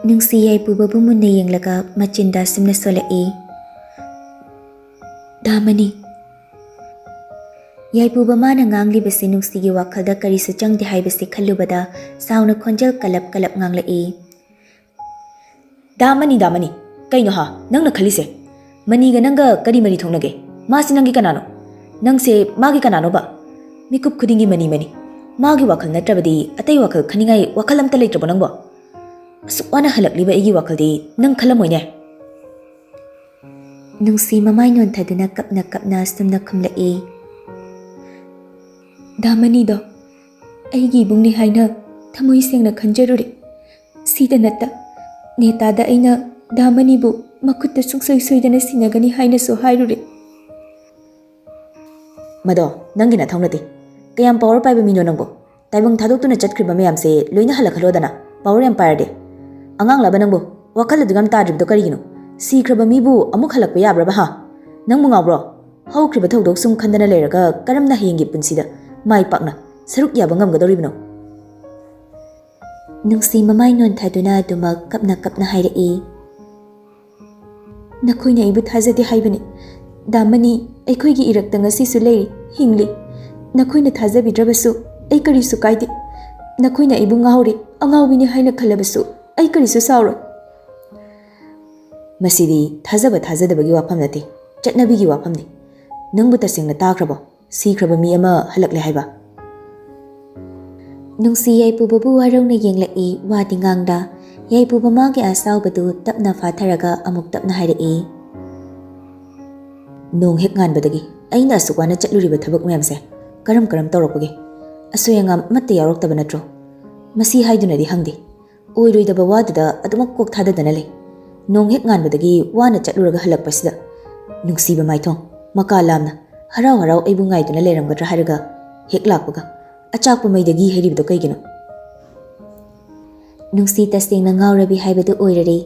ꯅꯨꯡꯁꯤ ꯌꯥꯏꯄꯨꯕꯕꯨ ꯃꯨꯟꯅ ꯌꯦꯡꯂꯒ ꯃꯆꯤꯟꯗ ꯑꯁꯨꯝꯅ ꯁꯣꯜꯂꯛꯏ, "ꯗꯥ ꯃꯅꯤ꯫" ꯌꯥꯏꯄꯨꯕ ꯃꯥꯅ ꯉꯥꯡꯂꯤꯕꯁꯤ ꯅꯨꯡꯁꯤꯒꯤ ꯋꯥꯈꯜꯗ ꯀꯔꯤꯁꯨ ꯆꯪꯗꯦ ꯍꯥꯏꯕꯁꯤ ꯈꯜꯂꯨꯕꯗ ꯁꯥꯎꯅ ꯈꯣꯟꯖꯦꯜ ꯀꯂꯞ ꯀꯂꯞ ꯉꯥꯡꯂꯛꯏ, "ꯗꯥ ꯃꯅꯤ, ꯗꯥ ꯃꯅꯤ, ꯀꯩꯅꯣ ꯍꯥ ꯅꯪꯅ ꯈꯜꯂꯤꯁꯦ? ꯃꯅꯤꯒ ꯅꯪꯒ ꯀꯔꯤ ꯃꯔꯤ ꯊꯣꯛꯅꯒꯦ? ꯃꯥꯁꯤ ꯅꯪꯒꯤ ꯀꯅꯥꯅꯣ? ꯅꯪꯁꯦ ꯃꯥꯒꯤ ꯀꯅꯥꯅꯣꯕ? ꯃꯤꯀꯨꯞ ꯈꯨꯗꯤꯡꯒꯤ ꯃꯅꯤ, ꯃꯅꯤ꯫ ꯃꯥꯒꯤ ꯋꯥꯈꯜ ꯅꯠꯇ꯭ꯔꯕꯗꯤ ꯑꯇꯩ ꯋꯥꯈꯜ ꯈꯟꯅꯤꯡꯉꯥꯏ ꯋꯥꯈꯜ ꯑꯝꯇ ꯂꯩꯇ꯭ꯔꯕꯣ ꯅꯪꯕꯣ? ꯑꯁꯨꯛ ꯋꯥꯅ ꯍꯜꯂꯛꯂꯤꯕ ꯑꯩꯒꯤ ꯋꯥꯈꯜꯗꯤ ꯅꯪ ꯈꯜꯂꯝꯃꯣꯏꯅꯦ꯫" ꯅꯨꯡꯁꯤ ꯃꯃꯥꯏ ꯅꯣꯟꯊꯗꯨꯅ ꯀꯞꯅ ꯀꯞꯅ ꯑꯁꯨꯝꯅ ꯈꯨꯝꯂꯛꯏ, "ꯗꯥ ꯃꯅꯤꯗꯣ ꯑꯩꯒꯤ ꯏꯕꯨꯡꯅꯤ ꯍꯥꯏꯅ ꯊꯃꯣꯏ ꯁꯦꯡꯅ ꯈꯟꯖꯔꯨꯔꯦ꯫ ꯁꯤꯗ ꯅꯠꯇ, ꯅꯦꯇꯥꯗ ꯑꯩꯅ ꯗꯥ ꯃꯅꯤꯕꯨ ꯃꯈꯨꯠꯇ ꯁꯨꯡꯁꯣꯏ ꯁꯣꯏꯗꯅ ꯁꯤꯟꯅꯒꯅꯤ ꯍꯥꯏꯅꯁꯨ ꯍꯥꯏꯔꯨꯔꯦ꯫" "ꯃꯗꯣ ꯅꯪꯒꯤ ꯅꯊꯧ ꯅꯠꯇꯦ꯫ ꯀꯌꯥꯝ ꯄꯥꯋꯔ ꯄꯥꯏꯕ ꯃꯤꯅꯣ ꯅꯪꯕꯣ? ꯇꯥꯏꯕꯪ ꯊꯥꯗꯣꯛꯇꯨꯅ ꯆꯠꯈ꯭ꯔꯤꯕ ꯃꯌꯥꯝꯁꯦ ꯂꯣꯏꯅ ꯍꯜꯂꯛꯍꯜꯂꯣꯗꯅ, ꯄꯥꯋꯔ ꯌꯥꯝ ꯄꯥꯏꯔꯗꯤ꯫ ꯑꯉꯥꯡꯂꯕ ꯅꯪꯕꯨ? ꯋꯥꯈꯜ ꯑꯗꯨꯛ ꯌꯥꯝ ꯇꯥꯗ꯭ꯔꯤꯕꯗꯣ ꯀꯔꯤꯒꯤꯅꯣ? ꯁꯤꯈ꯭ꯔꯕ ꯃꯤꯕꯨ ꯑꯃꯨꯛ ꯍꯜꯂꯛꯄ ꯌꯥꯕ꯭ꯔꯕ, ꯍꯥ? ꯅꯪꯕꯨ ꯉꯥꯎꯕ꯭ꯔꯣ? ꯍꯧꯈ꯭ꯔꯤꯕ ꯊꯧꯗꯣꯛ ꯁꯨꯝ ꯈꯟꯗꯅ ꯂꯩꯔꯒ ꯀꯔꯝꯅ ꯍꯌꯦꯡꯒꯤ ꯄꯨꯟꯁꯤꯗ ꯃꯥꯏ ꯄꯥꯛꯅ ꯁꯔꯨꯛ ꯌꯥꯕ ꯉꯝꯒꯗꯧꯔꯤꯕꯅꯣ? ꯅꯨꯡꯁꯤ ꯃꯃꯥꯏ ꯅꯣꯟꯊꯗꯨꯅ ꯑꯗꯨꯃꯛ ꯀꯞꯅ ꯀꯞꯅ ꯍꯥꯏꯔꯛꯏ꯫ ꯅꯈꯣꯏꯅ ꯑꯩꯕꯨ ꯊꯥꯖꯗꯦ ꯍꯥꯏꯕꯅꯤ꯫ ꯗꯥꯃꯅꯤ, ꯑꯩꯈꯣꯏꯒꯤ ꯏꯔꯛꯇ ꯉꯁꯤꯁꯨ ꯂꯩꯔꯤ, ꯍꯤꯡꯂꯤ꯫ ꯅꯈꯣꯏꯅ ꯊꯥꯖꯕꯤꯗ꯭ꯔꯕꯁꯨ ꯑꯩ ꯀꯔꯤꯁꯨ ꯀꯥꯏꯗꯦ꯫ ꯅꯈꯣꯏꯅ ꯑꯩꯕꯨ ꯉꯥꯎꯔꯦ, ꯑꯉꯥꯎꯕꯤꯅꯤ ꯍꯥꯏꯅ ꯈꯜꯂꯕꯁꯨ ꯑꯩ ꯀꯔꯤꯁꯨ ꯁꯥꯎꯔꯣꯏ꯫ ꯃꯁꯤꯗꯤ ꯊꯥꯖꯕ ꯊꯥꯖꯗꯕꯒꯤ ꯋꯥꯐꯝ ꯅꯠꯇꯦ, ꯆꯠꯅꯕꯤꯒꯤ ꯋꯥꯐꯝꯅꯤ꯫ ꯅꯪꯕꯨ ꯇꯁꯦꯡꯅ ꯇꯥꯈ꯭ꯔꯕꯣ? ꯁꯤꯈ꯭ꯔꯕ ꯃꯤ ꯑꯃ ꯍꯜꯂꯛꯂꯦ ꯍꯥꯏꯕ? ꯅꯨꯡꯁꯤ ꯌꯥꯏꯄꯨꯕꯕꯨ ꯋꯥꯔꯧꯅ ꯌꯦꯡꯂꯛꯏ, ꯋꯥꯗꯤ ꯉꯥꯡꯗ꯫ ꯌꯥꯏꯄꯨꯕ ꯃꯥꯒꯤ ꯑꯁꯥꯎꯕꯗꯨ ꯇꯞꯅ ꯐꯥꯊꯔꯒ ꯑꯃꯨꯛ ꯇꯞꯅ ꯍꯥꯏꯔꯛꯏ꯫ ꯅꯣꯡ ꯍꯦꯛ ꯉꯥꯟꯕꯗꯒꯤ ꯑꯩꯅ ꯑꯁꯨꯛ ꯋꯥꯅ ꯆꯠꯂꯨꯔꯤꯕ ꯊꯕꯛ ꯃꯌꯥꯝꯁꯦ ꯀꯔꯝ ꯀꯔꯝ ꯇꯧꯔꯛꯄꯒꯦ? ꯑꯁꯣꯏ ꯑꯉꯥꯝ ꯑꯃꯠꯇ ꯌꯥꯎꯔꯛꯇꯕ ꯅꯠꯇ꯭ꯔꯣ? ꯃꯁꯤ ꯍꯥꯏꯗꯨꯅꯗꯤ ꯍꯪꯗꯦ꯫ ꯑꯣꯏꯔꯣꯏꯗꯕ ꯋꯥꯗꯨꯗ ꯑꯗꯨꯃꯛ ꯀꯣꯛ ꯊꯥꯗꯗꯅ ꯂꯩ꯫ ꯅꯣꯡ ꯍꯦꯛ ꯉꯥꯟꯕꯗꯒꯤ ꯋꯥꯅ ꯆꯠꯂꯨꯔꯒ ꯍꯜꯂꯛꯄꯁꯤꯗ ꯅꯨꯡꯁꯤꯕ ꯃꯥꯏꯊꯣꯡ ꯃꯀꯥ ꯂꯥꯝꯅ ꯍꯔꯥꯎ ꯍꯔꯥꯎ ꯑꯩꯕꯨ ꯉꯥꯏꯗꯨꯅ ꯂꯩꯔꯝꯒꯗ꯭ꯔꯥ ꯍꯥꯏꯔꯒ ꯍꯦꯛ ꯂꯥꯛꯄꯒ ꯑꯆꯥꯛꯄ ꯃꯩꯗꯒꯤ ꯍꯩꯔꯤꯕꯗꯣ ꯀꯩꯒꯤꯅꯣ? ꯅꯨꯡꯁꯤ ꯇꯁꯦꯡꯅ ꯉꯥꯎꯔꯕꯤ ꯍꯥꯏꯕꯗꯨ ꯑꯣꯏꯔꯔꯦ꯫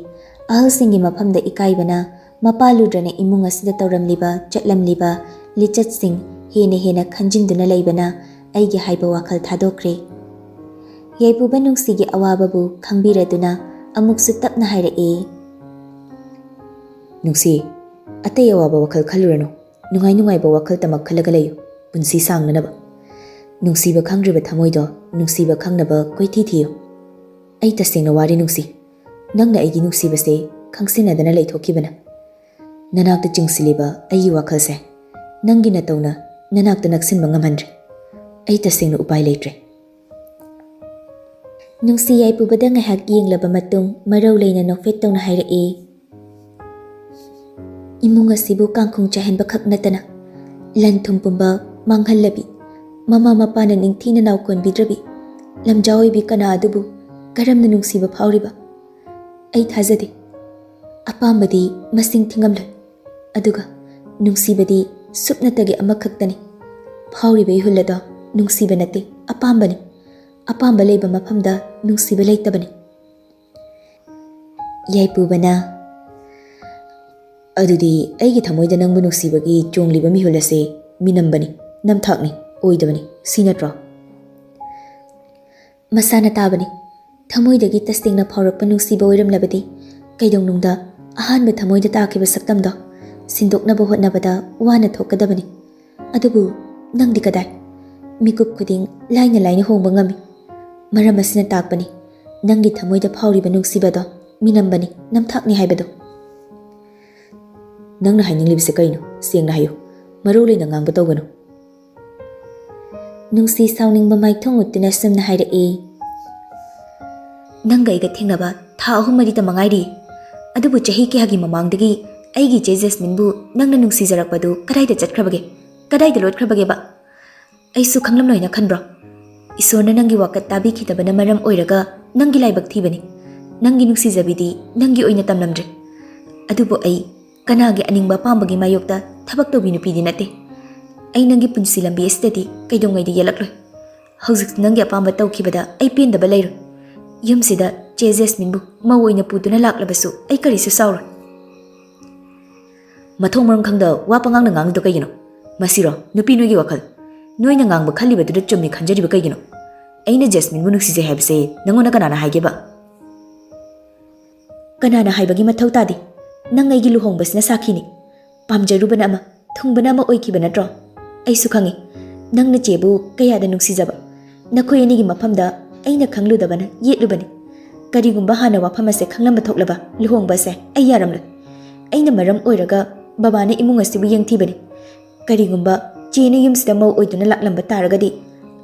ꯑꯍꯜꯁꯤꯡꯒꯤ ꯃꯐꯝꯗ ꯏꯀꯥꯏꯕꯅ ꯃꯄꯥ ꯂꯨꯗ꯭ꯔꯅ ꯏꯃꯨꯡ ꯑꯁꯤꯗ ꯇꯧꯔꯝꯂꯤꯕ, ꯆꯠꯂꯝꯂꯤꯕ ꯂꯤꯆꯠꯁꯤꯡ ꯍꯦꯟꯅ ꯍꯦꯟꯅ ꯈꯟꯖꯤꯟꯗꯨꯅ ꯂꯩꯕꯅ ꯑꯩꯒꯤ ꯍꯥꯏꯕ ꯋꯥꯈꯜ ꯊꯥꯗꯣꯛꯈ꯭ꯔꯦ꯫ ꯌꯥꯏꯄꯨꯕ ꯅꯨꯡꯁꯤꯒꯤ ꯑꯋꯥꯕꯕꯨ ꯈꯪꯕꯤꯔꯗꯨꯅ ꯑꯃꯨꯛꯁꯨ ꯇꯞꯅ ꯍꯥꯏꯔꯛꯏ꯫ ꯅꯨꯡꯁꯤ, ꯑꯇꯩ ꯑꯋꯥꯕ ꯋꯥꯈꯜ ꯈꯜꯂꯨꯔꯅꯨ꯫ ꯅꯨꯡꯉꯥꯏ ꯅꯨꯡꯉꯥꯏꯕ ꯋꯥꯈꯜꯇꯃꯛ ꯈꯜꯂꯒ ꯂꯩꯌꯨ, ꯄꯨꯟꯁꯤ ꯁꯥꯡꯅꯅꯕ꯫ ꯅꯨꯡꯁꯤꯕ ꯈꯪꯗ꯭ꯔꯤꯕ ꯊꯃꯣꯏꯗꯣ ꯅꯨꯡꯁꯤꯕ ꯈꯪꯅꯕ ꯀꯣꯏꯊꯤ ꯊꯤꯌꯨ꯫ ꯑꯩ ꯇꯁꯦꯡꯅ ꯋꯥꯔꯦ ꯅꯨꯡꯁꯤ꯫ ꯅꯪꯅ ꯑꯩꯒꯤ ꯅꯨꯡꯁꯤꯕꯁꯦ ꯈꯪꯁꯤꯟꯅꯗꯅ ꯂꯩꯊꯣꯛꯈꯤꯕꯅ꯫ ꯅꯅꯥꯛꯇ ꯆꯤꯡꯁꯤꯜꯂꯤꯕ ꯑꯩꯒꯤ ꯋꯥꯈꯜꯁꯦ ꯅꯪꯒꯤ ꯅꯇꯧꯅ ꯅꯅꯥꯛꯇ ꯅꯛꯁꯤꯟꯕ ꯉꯝꯍꯟꯗ꯭ꯔꯦ꯫ ꯑꯩ ꯇꯁꯦꯡꯅ ꯎꯄꯥꯏ ꯂꯩꯇ꯭ꯔꯦ꯫ ꯅꯨꯡꯁꯤ ꯌꯥꯏꯄꯨꯕꯗ ꯉꯥꯏꯍꯥꯛ ꯌꯦꯡꯂꯕ ꯃꯇꯨꯡ ꯃꯔꯧ ꯂꯩꯅ ꯅꯣꯛꯐꯦꯠ ꯇꯧꯅ ꯍꯥꯏꯔꯛꯏ꯫ ꯏꯃꯨꯡ ꯑꯁꯤꯕꯨ ꯀꯥꯡꯈꯣꯡ ꯆꯥꯏꯍꯟꯕ ꯈꯛ ꯅꯠꯇꯅ ꯂꯟ ꯊꯨꯝ ꯄꯨꯝꯕ ꯃꯥꯡꯍꯜꯂꯕꯤ, ꯃꯃꯥ ꯃꯄꯥꯅ ꯅꯤꯡꯊꯤꯅ ꯅꯥꯎꯀꯣꯟꯕꯤꯗ꯭ꯔꯕꯤ, ꯂꯝꯖꯥ ꯑꯣꯏꯕꯤ ꯀꯅꯥ ꯑꯗꯨꯕꯨ ꯀꯔꯝꯅ ꯅꯨꯡꯁꯤꯕ ꯐꯥꯎꯔꯤꯕ? ꯑꯩ ꯊꯥꯖꯗꯦ꯫ ꯑꯄꯥꯝꯕꯗꯤ ꯃꯁꯤꯡ ꯊꯤꯉꯝꯂꯣꯏ꯫ ꯑꯗꯨꯒ ꯅꯨꯡꯁꯤꯕꯗꯤ ꯁꯨꯞꯅꯇꯒꯤ ꯑꯃꯈꯛꯇꯅꯤ꯫ ꯐꯥꯎꯔꯤꯕ ꯏꯍꯨꯜ ꯑꯗꯣ ꯅꯨꯡꯁꯤꯕ ꯅꯠꯇꯦ, ꯑꯄꯥꯝꯕꯅꯤ꯫ ꯑꯄꯥꯝꯕ ꯂꯩꯕ ꯃꯐꯝꯗ ꯅꯨꯡꯁꯤꯕ ꯂꯩꯇꯕꯅꯤ꯫ ꯌꯥꯏꯄꯨꯕꯅ, ꯑꯗꯨꯗꯤ ꯑꯩꯒꯤ ꯊꯃꯣꯏꯗ ꯅꯪꯕꯨ ꯅꯨꯡꯁꯤꯕꯒꯤ ꯆꯣꯡꯂꯤꯕ ꯃꯤꯍꯨꯜ ꯑꯁꯦ ꯃꯤꯅꯝꯕꯅꯤ, ꯅꯝꯊꯥꯛꯅꯤ, ꯑꯣꯏꯗꯕꯅꯤ, ꯁꯤ ꯅꯠꯇ꯭ꯔꯣ? ꯃꯁꯥꯅ ꯇꯥꯕꯅꯤ꯫ ꯊꯃꯣꯏꯗꯒꯤ ꯇꯁꯦꯡꯅ ꯐꯥꯎꯔꯛꯄ ꯅꯨꯡꯁꯤꯕ ꯑꯣꯏꯔꯝꯂꯕꯗꯤ ꯀꯩꯗꯧꯅꯨꯡꯗ ꯑꯍꯥꯟꯕ ꯊꯃꯣꯏꯗ ꯇꯥꯈꯤꯕ ꯁꯛꯇꯝꯗꯣ ꯁꯤꯟꯗꯣꯛꯅꯕ ꯍꯣꯠꯅꯕꯗ ꯋꯥꯅ ꯊꯣꯛꯀꯗꯕꯅꯤ꯫ ꯑꯗꯨꯕꯨ ꯅꯪꯗꯤ ꯀꯗꯥꯏ? ꯃꯤꯀꯨꯞ ꯈꯨꯗꯤꯡ ꯂꯥꯏꯅ ꯂꯥꯏꯅ ꯍꯣꯡꯕ ꯉꯝꯃꯤ꯫ ꯃꯔꯝ ꯑꯁꯤꯅ ꯇꯥꯛꯄꯅꯤ ꯅꯪꯒꯤ ꯊꯃꯣꯏꯗ ꯐꯥꯎꯔꯤꯕ ꯅꯨꯡꯁꯤꯕꯗꯣ ꯃꯤꯅꯝꯕꯅꯤ, ꯅꯝꯊꯥꯛꯅꯤ ꯍꯥꯏꯕꯗꯣ꯫ ꯅꯪꯅ ꯍꯥꯏꯅꯤꯡꯂꯤꯕꯁꯦ ꯀꯩꯅꯣ? ꯁꯦꯡꯅ ꯍꯥꯏꯌꯨ꯫ ꯃꯔꯧ ꯂꯩꯅ ꯉꯥꯡꯕ ꯇꯧꯒꯅꯨ꯫ ꯅꯨꯡꯁꯤ ꯁꯥꯎꯅꯤꯡꯕ ꯃꯥꯏꯊꯣꯡ ꯎꯠꯇꯨꯅ ꯁꯨꯝꯅ ꯍꯥꯏꯔꯛꯏ, "ꯅꯪꯒ ꯑꯩꯒ ꯊꯦꯡꯅꯕ ꯊꯥ ꯑꯍꯨꯝ ꯃꯔꯤꯇ ꯃꯉꯥꯏꯔꯤ꯫ ꯑꯗꯨꯕꯨ ꯆꯍꯤ ꯀꯌꯥꯒꯤ ꯃꯃꯥꯡꯗꯒꯤ ꯑꯩꯒꯤ ꯏꯆꯦ ꯖꯦꯁꯃꯤꯟꯕꯨ ꯅꯪꯅ ꯅꯨꯡꯁꯤꯖꯔꯛꯄꯗꯨ ꯀꯗꯥꯏꯗ ꯆꯠꯈ꯭ꯔꯕꯒꯦ? ꯀꯗꯥꯏꯗ ꯂꯣꯠꯈ꯭ꯔꯕꯒꯦꯕ? ꯑꯩꯁꯨ ꯈꯪꯂꯝꯂꯣꯏꯅ ꯈꯟꯕ꯭ꯔꯣ? ꯏꯁꯣꯔꯅ ꯅꯪꯒꯤ ꯋꯥꯀꯠ ꯇꯥꯕꯤꯈꯤꯗꯕꯅ ꯃꯔꯝ ꯑꯣꯏꯔꯒ ꯅꯪꯒꯤ ꯂꯥꯏꯕꯛ ꯊꯤꯕꯅꯤ꯫ ꯅꯪꯒꯤ ꯅꯨꯡꯁꯤꯖꯕꯤꯗꯤ ꯅꯪꯒꯤ ꯑꯣꯏꯅ ꯇꯝꯂꯝꯗ꯭ꯔꯦ꯫ ꯑꯗꯨꯕꯨ ꯑꯩ ꯀꯅꯥꯒꯤ ꯑꯅꯤꯡꯕ ꯑꯄꯥꯝꯕꯒꯤ ꯃꯥꯌꯣꯛꯇ ꯊꯕꯛ ꯇꯧꯕꯤ ꯅꯨꯄꯤꯗꯤ ꯅꯠꯇꯦ꯫ ꯑꯩ ꯅꯪꯒꯤ ꯄꯨꯟꯁꯤ ꯂꯝꯕꯤ ꯑꯁꯤꯗꯗꯤ ꯀꯩꯗꯧꯉꯩꯗ ꯌꯦꯜꯂꯛꯂꯣꯏ꯫ ꯍꯧꯖꯤꯛꯁꯨ ꯅꯪꯒꯤ ꯑꯄꯥꯝꯕ ꯇꯧꯈꯤꯕꯗ ꯑꯩ ꯄꯦꯟꯗꯕ ꯂꯩꯔꯣꯏ꯫ ꯌꯨꯝꯁꯤꯗ ꯆꯦ ꯖꯦꯁꯃꯤꯟꯕꯨ ꯃꯧ ꯑꯣꯏꯅ ꯄꯨꯗꯨꯅ ꯂꯥꯛꯂꯕꯁꯨ ꯑꯩ ꯀꯔꯤꯁꯨ ꯁꯥꯎꯔꯣꯏ꯫" ꯃꯊꯣꯡ ꯃꯔꯝ ꯈꯪꯗ ꯋꯥ ꯄꯉꯥꯡꯗ ꯉꯥꯡꯂꯤꯗꯣ ꯀꯩꯒꯤꯅꯣ? ꯃꯁꯤꯔꯣ ꯅꯨꯄꯤ ꯅꯣꯏꯒꯤ ꯋꯥꯈꯜ? ꯅꯣꯏꯅ ꯉꯥꯡꯕ ꯈꯜꯂꯤꯕꯗꯨꯗ ꯆꯨꯝꯃꯤ ꯈꯟꯖꯔꯤꯕ ꯀꯩꯒꯤꯅꯣ? ꯑꯩꯅ ꯖꯦꯁꯃꯤꯟꯕꯨ ꯅꯨꯡꯁꯤꯖꯩ ꯍꯥꯏꯕꯁꯦ ꯅꯪꯉꯣꯟꯗ ꯀꯅꯥꯅ ꯍꯥꯏꯒꯦꯕ? ꯀꯅꯥꯅ ꯍꯥꯏꯕꯒꯤ ꯃꯊꯧ ꯇꯥꯗꯦ꯫ ꯅꯪ ꯑꯩꯒꯤ ꯂꯨꯍꯣꯡꯕꯁꯤꯅ ꯁꯥꯈꯤꯅꯤ꯫ ꯄꯥꯝꯖꯔꯨꯕꯅ ꯑꯃ, ꯊꯨꯡꯕꯅ ꯑꯃ ꯑꯣꯏꯈꯤꯕ ꯅꯠꯇ꯭ꯔꯣ? ꯑꯩꯁꯨ ꯈꯪꯉꯤ ꯅꯪꯅ ꯆꯦꯕꯨ ꯀꯌꯥꯗ ꯅꯨꯡꯁꯤꯖꯕ꯫ ꯅꯈꯣꯏ ꯑꯅꯤꯒꯤ ꯃꯐꯝꯗ ꯑꯩꯅ ꯈꯪꯂꯨꯗꯕꯅ ꯌꯦꯠꯂꯨꯕꯅꯤ꯫ ꯀꯔꯤꯒꯨꯝꯕ ꯍꯥꯟꯅ ꯋꯥꯐꯝ ꯑꯁꯦ ꯈꯪꯂꯝꯕ ꯊꯣꯛꯂꯕ ꯂꯨꯍꯣꯡꯕ ꯑꯁꯦ ꯑꯩ ꯌꯥꯔꯝꯂꯣꯏ꯫ ꯑꯩꯅ ꯃꯔꯝ ꯑꯣꯏꯔꯒ ꯕꯕꯥꯅ ꯏꯃꯨꯡ ꯑꯁꯤꯕꯨ ꯌꯦꯡꯊꯤꯕꯅꯤ꯫ ꯀꯔꯤꯒꯨꯝꯕ ꯆꯦꯅ ꯌꯨꯝꯁꯤꯗ ꯃꯧ ꯑꯣꯏꯗꯨꯅ ꯂꯥꯛꯂꯝꯕ ꯇꯥꯔꯒꯗꯤ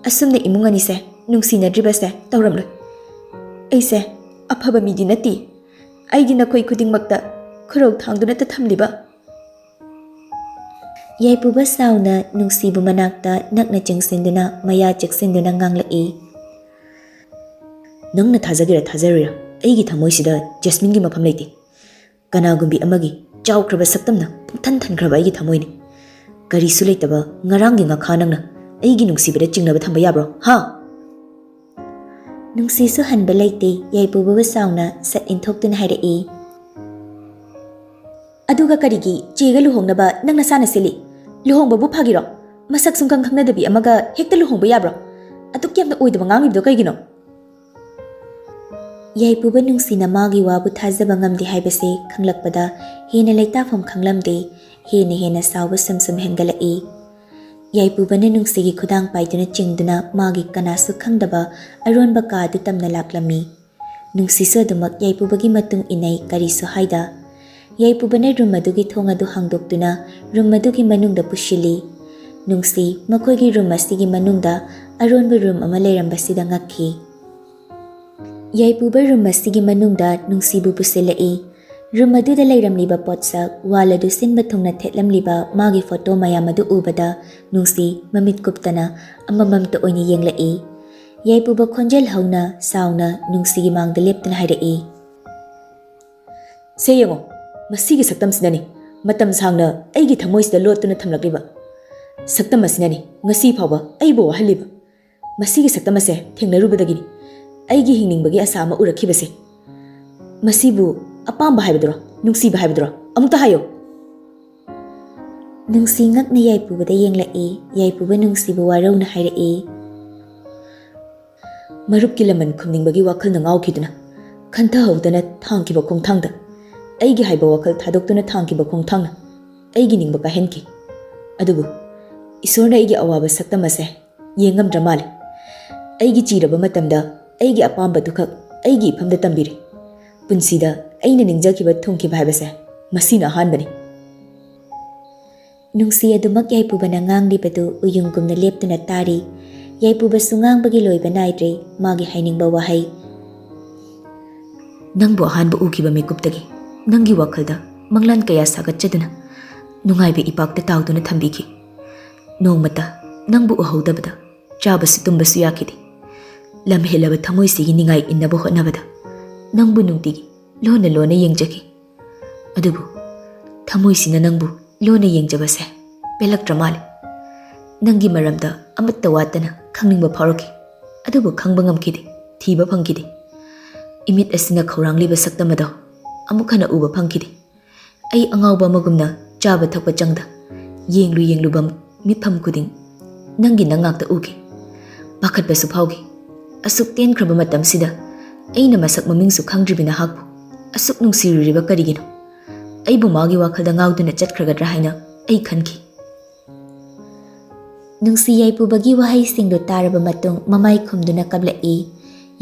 ꯑꯁꯨꯝꯅ ꯏꯃꯨꯡ ꯑꯅꯤꯁꯦ ꯅꯨꯡꯁꯤꯅꯗ꯭ꯔꯤꯕꯁꯦ ꯇꯧꯔꯝꯂꯣꯏ꯫ ꯑꯩꯁꯦ ꯑꯐꯕ ꯃꯤꯗꯤ ꯅꯠꯇꯦ꯫ ꯑꯩꯗꯤ ꯅꯈꯣꯏ ꯈꯨꯗꯤꯡꯃꯛꯇ ꯈꯨꯔꯧ ꯊꯥꯡꯗꯨꯅꯇ ꯊꯝꯂꯤꯕ꯫ ꯌꯥꯏꯄꯨꯕ ꯁꯥꯎꯅ ꯅꯨꯡꯁꯤꯕ ꯃꯅꯥꯛꯇ ꯅꯛꯅ ꯆꯪꯁꯤꯟꯗꯨꯅ ꯃꯌꯥ ꯆꯦꯛꯁꯤꯟꯗꯨꯅ ꯉꯥꯡꯂꯛꯏ꯫ ꯅꯪꯅ ꯊꯥꯖꯒꯦꯔꯥ ꯊꯥꯖꯔꯣꯏꯔꯥ, ꯑꯩꯒꯤ ꯊꯃꯣꯏꯁꯤꯗ ꯖꯦꯁꯃꯤꯟꯒꯤ ꯃꯐꯝ ꯂꯩꯇꯦ꯫ ꯀꯅꯥꯒꯨꯝꯕꯤ ꯑꯃꯒꯤ ꯆꯥꯎꯈ꯭ꯔꯕ ꯁꯛꯇꯝꯅ ꯄꯨꯡꯊꯟ ꯊꯟꯈ꯭ꯔꯕ ꯑꯩꯒꯤ ꯊꯃꯣꯏꯅꯤ꯫ ꯀꯔꯤꯁꯨ ꯂꯩꯇꯕ ꯉꯔꯥꯡꯒꯤ ꯉꯥꯈꯥ ꯅꯪꯅ ꯑꯩꯒꯤ ꯅꯨꯡꯁꯤꯕꯗ ꯆꯤꯡꯅꯕ ꯊꯝꯕ ꯌꯥꯕ꯭ꯔꯣ? ꯍꯥ? ꯅꯨꯡꯁꯤꯁꯨ ꯍꯟꯕ ꯂꯩꯇꯦ, ꯌꯥꯏꯄꯨꯕꯕꯨ ꯁꯥꯎꯅ ꯁꯠ ꯏꯟꯊꯣꯛꯇꯨꯅ ꯍꯥꯏꯔꯛꯏ꯫ ꯑꯗꯨꯒ ꯀꯔꯤꯒꯤ ꯆꯦꯒ ꯂꯨꯍꯣꯡꯅꯕ ꯅꯪ ꯅꯁꯥꯅ ꯁꯤꯜꯂꯤ? ꯂꯨꯍꯣꯡꯕꯕꯨ ꯐꯥꯒꯤꯔꯣ? ꯃꯁꯛ ꯁꯨꯡꯈꯪ ꯈꯪꯅꯗꯕꯤ ꯑꯃꯒ ꯍꯦꯛꯇ ꯂꯨꯍꯣꯡꯕ ꯌꯥꯕ꯭ꯔꯣ? ꯑꯗꯨꯛ ꯌꯥꯝꯅ ꯑꯣꯏꯗꯕ ꯉꯥꯡꯉꯤꯕꯗꯣ ꯀꯩꯒꯤꯅꯣ? ꯌꯥꯏꯄꯨꯕ ꯅꯨꯡꯁꯤꯅ ꯃꯥꯒꯤ ꯋꯥꯕꯨ ꯊꯥꯖꯕ ꯉꯝꯗꯦ ꯍꯥꯏꯕꯁꯦ ꯈꯪꯂꯛꯄꯗ ꯍꯦꯟꯅ ꯂꯩꯇꯥꯐꯝ ꯈꯪꯂꯝꯗꯦ, ꯍꯦꯟꯅ ꯍꯦꯟꯅ ꯁꯥꯎꯕ ꯁꯨꯝ ꯁꯨꯝ ꯍꯦꯟꯒꯠꯂꯛꯏ꯫ ꯌꯥꯏꯄꯨꯕꯅ ꯅꯨꯡꯁꯤꯒꯤ ꯈꯨꯗꯥꯡ ꯄꯥꯏꯗꯨꯅ ꯆꯤꯡꯗꯨꯅ ꯃꯥꯒꯤ ꯀꯅꯥꯁꯨ ꯈꯪꯗꯕ ꯑꯔꯣꯟꯕ ꯀꯥ ꯑꯗꯨ ꯇꯝꯅ ꯂꯥꯛꯂꯝꯃꯤ꯫ ꯅꯨꯡꯁꯤꯁꯨ ꯑꯗꯨꯃꯛ ꯌꯥꯏꯄꯨꯕꯒꯤ ꯃꯇꯨꯡ ꯏꯟꯅꯩ, ꯀꯔꯤꯁꯨ ꯍꯥꯏꯗ꯫ ꯌꯥꯏꯄꯨꯕꯅ ꯔꯨꯝ ꯑꯗꯨꯒꯤ ꯊꯣꯡ ꯑꯗꯨ ꯍꯥꯡꯗꯣꯛꯇꯨꯅ ꯔꯨꯝ ꯑꯗꯨꯒꯤ ꯃꯅꯨꯡꯗ ꯄꯨꯁꯤꯜꯂꯤ꯫ ꯅꯨꯡꯁꯤ ꯃꯈꯣꯏꯒꯤ ꯔꯨꯝ ꯑꯁꯤꯒꯤ ꯃꯅꯨꯡꯗ ꯑꯔꯣꯟꯕ ꯔꯨꯝ ꯑꯃ ꯂꯩꯔꯝꯕꯁꯤꯗ ꯉꯛꯈꯤ꯫ ꯌꯥꯏꯄꯨꯕ ꯔꯨꯝ ꯑꯁꯤꯒꯤ ꯃꯅꯨꯡꯗ ꯅꯨꯡꯁꯤꯕꯨ ꯄꯨꯁꯤꯜꯂꯛꯏ꯫ ꯔꯨꯝ ꯑꯗꯨꯗ ꯂꯩꯔꯝꯂꯤꯕ ꯄꯣꯠꯁꯛ, ꯋꯥꯜ ꯑꯗꯨ ꯁꯤꯟꯕ ꯊꯨꯡꯅ ꯊꯦꯠꯂꯝꯂꯤꯕ ꯃꯥꯒꯤ ꯐꯣꯇꯣ ꯃꯌꯥꯝ ꯑꯗꯨ ꯎꯕꯗ ꯅꯨꯡꯁꯤ ꯃꯃꯤꯠ ꯀꯨꯞꯇꯅ ꯑꯃꯃꯝꯇ ꯑꯣꯏꯅ ꯌꯦꯡꯂꯛꯏ꯫ ꯌꯥꯏꯄꯨꯕ ꯈꯣꯟꯖꯦꯜ ꯍꯧꯅ, ꯁꯥꯎꯅ ꯅꯨꯡꯁꯤꯒꯤ ꯃꯥꯡꯗ ꯂꯦꯞꯇꯨꯅ ꯍꯥꯏꯔꯛꯏ꯫ "ꯁꯦ ꯌꯦꯡꯉꯣ, ꯃꯁꯤꯒꯤ ꯁꯛꯇꯝꯁꯤꯅꯅꯤ ꯃꯇꯝ ꯁꯥꯡꯅ ꯑꯩꯒꯤ ꯊꯃꯣꯏꯁꯤꯗ ꯂꯣꯠꯇꯨꯅ ꯊꯝꯂꯛꯂꯤꯕ꯫ ꯁꯛꯇꯝ ꯑꯁꯤꯅꯅꯤ ꯉꯁꯤ ꯐꯥꯎꯕ ꯑꯩꯕꯨ ꯋꯥꯍꯜꯂꯤꯕ꯫ ꯃꯁꯤꯒꯤ ꯁꯛꯇꯝ ꯑꯁꯦ ꯊꯦꯡꯅꯔꯨꯕꯗꯒꯤꯅꯤ ꯑꯩꯒꯤ ꯍꯤꯡꯅꯤꯡꯕꯒꯤ ꯑꯁꯥ ꯑꯃ ꯎꯔꯛꯈꯤꯕꯁꯦ꯫ ꯃꯁꯤꯕꯨ ꯑꯄꯥꯝꯕ ꯍꯥꯏꯕꯗꯨꯔꯣ, ꯅꯨꯡꯁꯤꯕ ꯍꯥꯏꯕꯗꯨꯔꯣ? ꯑꯃꯨꯛꯇ ꯍꯥꯏꯌꯣ!" ꯅꯨꯡꯁꯤ ꯉꯛꯅ ꯌꯥꯏꯄꯨꯕꯗ ꯌꯦꯡꯂꯛꯏ꯫ ꯌꯥꯏꯄꯨꯕ ꯅꯨꯡꯁꯤꯕ ꯋꯥꯔꯧꯅ ꯍꯥꯏꯔꯛꯏ꯫ ꯃꯔꯨꯞꯀꯤ ꯂꯃꯟ ꯈꯨꯝꯅꯤꯡꯕꯒꯤ ꯋꯥꯈꯜꯅ ꯉꯥꯎꯈꯤꯗꯨꯅ, ꯈꯟꯊꯍꯧꯗꯅ ꯊꯥꯡꯈꯤꯕ ꯈꯣꯡꯊꯥꯡꯗ, ꯑꯩꯒꯤ ꯍꯥꯏꯕ ꯋꯥꯈꯜ ꯊꯥꯗꯣꯛꯇꯨꯅ ꯊꯥꯡꯈꯤꯕ ꯈꯣꯡꯊꯥꯡꯅ ꯑꯩꯒꯤ ꯅꯤꯡꯕ ꯀꯥꯏꯍꯟꯈꯤ꯫ ꯑꯗꯨꯕꯨ ꯏꯁꯣꯔꯅ ꯑꯩꯒꯤ ꯑꯋꯥꯕ ꯁꯛꯇꯝ ꯑꯁꯦ ꯌꯦꯡꯉꯝꯗ꯭ꯔ ꯃꯥꯜꯂꯦ꯫ ꯑꯩꯒꯤ ꯆꯤꯔꯕ ꯃꯇꯝꯗ ꯑꯩꯒꯤ ꯑꯄꯥꯝꯕꯗꯨꯈꯛ ꯑꯩꯒꯤ ꯏꯐꯝꯗ ꯇꯝꯕꯤꯔꯦ꯫ ꯄꯨꯟꯁꯤꯗ ꯑꯩꯅ ꯅꯤꯡꯖꯈꯤꯕ ꯊꯨꯡꯈꯤꯕ ꯍꯥꯏꯕꯁꯦ ꯃꯁꯤꯅ ꯑꯍꯥꯟꯕꯅꯤ꯫ ꯅꯨꯡꯁꯤ ꯑꯗꯨꯃꯛ ꯌꯥꯏꯄꯨꯕꯅ ꯉꯥꯡꯂꯤꯕꯗꯨ ꯎꯌꯨꯡꯒꯨꯝꯅ ꯂꯦꯞꯇꯨꯅ ꯇꯥꯔꯤ꯫ ꯌꯥꯏꯄꯨꯕꯁꯨ ꯉꯥꯡꯕꯒꯤ ꯂꯣꯏꯕ ꯅꯥꯏꯗ꯭ꯔꯦ ꯃꯥꯒꯤ ꯍꯥꯏꯅꯤꯡꯕ ꯋꯥꯍꯩ꯫ "ꯅꯪꯕꯨ ꯑꯍꯥꯟꯕ ꯎꯈꯤꯕ ꯃꯤꯀꯨꯞꯇꯒꯤ ꯅꯪꯒꯤ ꯋꯥꯈꯜꯗ ꯃꯪꯂꯥꯟ ꯀꯌꯥ ꯁꯥꯒꯠꯆꯗꯨꯅ ꯅꯨꯡꯉꯥꯏꯕ ꯏꯄꯥꯛꯇ ꯇꯥꯎꯗꯨꯅ ꯊꯝꯕꯤꯈꯤ꯫ ꯅꯣꯡꯃꯇ ꯅꯪꯕꯨ ꯎꯍꯧꯗꯕꯗ ꯆꯥꯕꯁꯨ ꯇꯨꯝꯕꯁꯨ ꯌꯥꯈꯤꯗꯦ꯫ ꯂꯝ ꯍꯦꯜꯂꯕ ꯊꯃꯣꯏꯁꯤꯒꯤ ꯅꯤꯡꯉꯥꯏ ꯏꯟꯅꯕ ꯍꯣꯠꯅꯕꯗ ꯅꯪꯕꯨ ꯅꯨꯡꯇꯤꯒꯤ ꯂꯣꯟꯅ ꯂꯣꯟꯅ ꯌꯦꯡꯖꯈꯤ꯫ ꯑꯗꯨꯕꯨ ꯊꯃꯣꯏꯁꯤꯅ ꯅꯪꯕꯨ ꯂꯣꯟꯅ ꯌꯦꯡꯖꯕꯁꯦ ꯄꯦꯜꯂꯛꯇ꯭ꯔ ꯃꯥꯜꯂꯦ꯫ ꯅꯪꯒꯤ ꯃꯔꯝꯗ ꯑꯃꯠꯇ ꯋꯥꯠꯇꯅ ꯈꯪꯅꯤꯡꯕ ꯐꯥꯎꯔꯛꯈꯤ꯫ ꯑꯗꯨꯕꯨ ꯈꯪꯕ ꯉꯝꯈꯤꯗꯦ, ꯊꯤꯕ ꯐꯪꯈꯤꯗꯦ꯫ ꯏꯃꯤꯠ ꯑꯁꯤꯅ ꯈꯧꯔꯥꯡꯂꯤꯕ ꯁꯛꯇꯝ ꯑꯗꯣ ꯑꯃꯨꯛ ꯍꯟꯅ ꯎꯕ ꯐꯪꯈꯤꯗꯦ꯫ ꯑꯩ ꯑꯉꯥꯎꯕ ꯑꯃꯒꯨꯝꯅ ꯆꯥꯕ ꯊꯛꯄ ꯆꯪꯗ, ꯌꯦꯡꯂꯨ ꯌꯦꯡꯂꯨꯕ ꯃꯤꯠꯐꯝ ꯈꯨꯗꯤꯡ ꯅꯪꯒꯤ ꯅꯪ ꯉꯥꯛꯇ ꯎꯈꯤ꯫ ꯄꯥꯈꯠꯄꯁꯨ ꯐꯥꯎꯈꯤ꯫ ꯑꯁꯨꯛ ꯇꯦꯟꯈ꯭ꯔꯕ ꯃꯇꯝꯁꯤꯗ ꯑꯩꯅ ꯃꯁꯛ ꯃꯃꯤꯡꯁꯨ ꯈꯪꯗ꯭ꯔꯤꯕꯤ ꯅꯍꯥꯛꯄꯨ ꯑꯁꯨꯛ ꯅꯨꯡꯁꯤꯔꯨꯔꯤꯕ ꯀꯔꯤꯒꯤꯅꯣ? ꯑꯩꯕꯨ ꯃꯥꯒꯤ ꯋꯥꯈꯜꯗ ꯉꯥꯎꯗꯨꯅ ꯆꯠꯈ꯭ꯔꯒꯗ꯭ꯔꯥ ꯍꯥꯏꯅ ꯑꯩ ꯈꯟꯈꯤ꯫ ꯅꯨꯡꯁꯤ ꯌꯥꯏꯄꯨꯕꯒꯤ ꯋꯥꯍꯩꯁꯤꯡꯗꯨ ꯇꯥꯔꯕ ꯃꯇꯨꯡ ꯃꯃꯥꯏ ꯈꯨꯝꯗꯨꯅ ꯀꯞꯂꯛꯏ꯫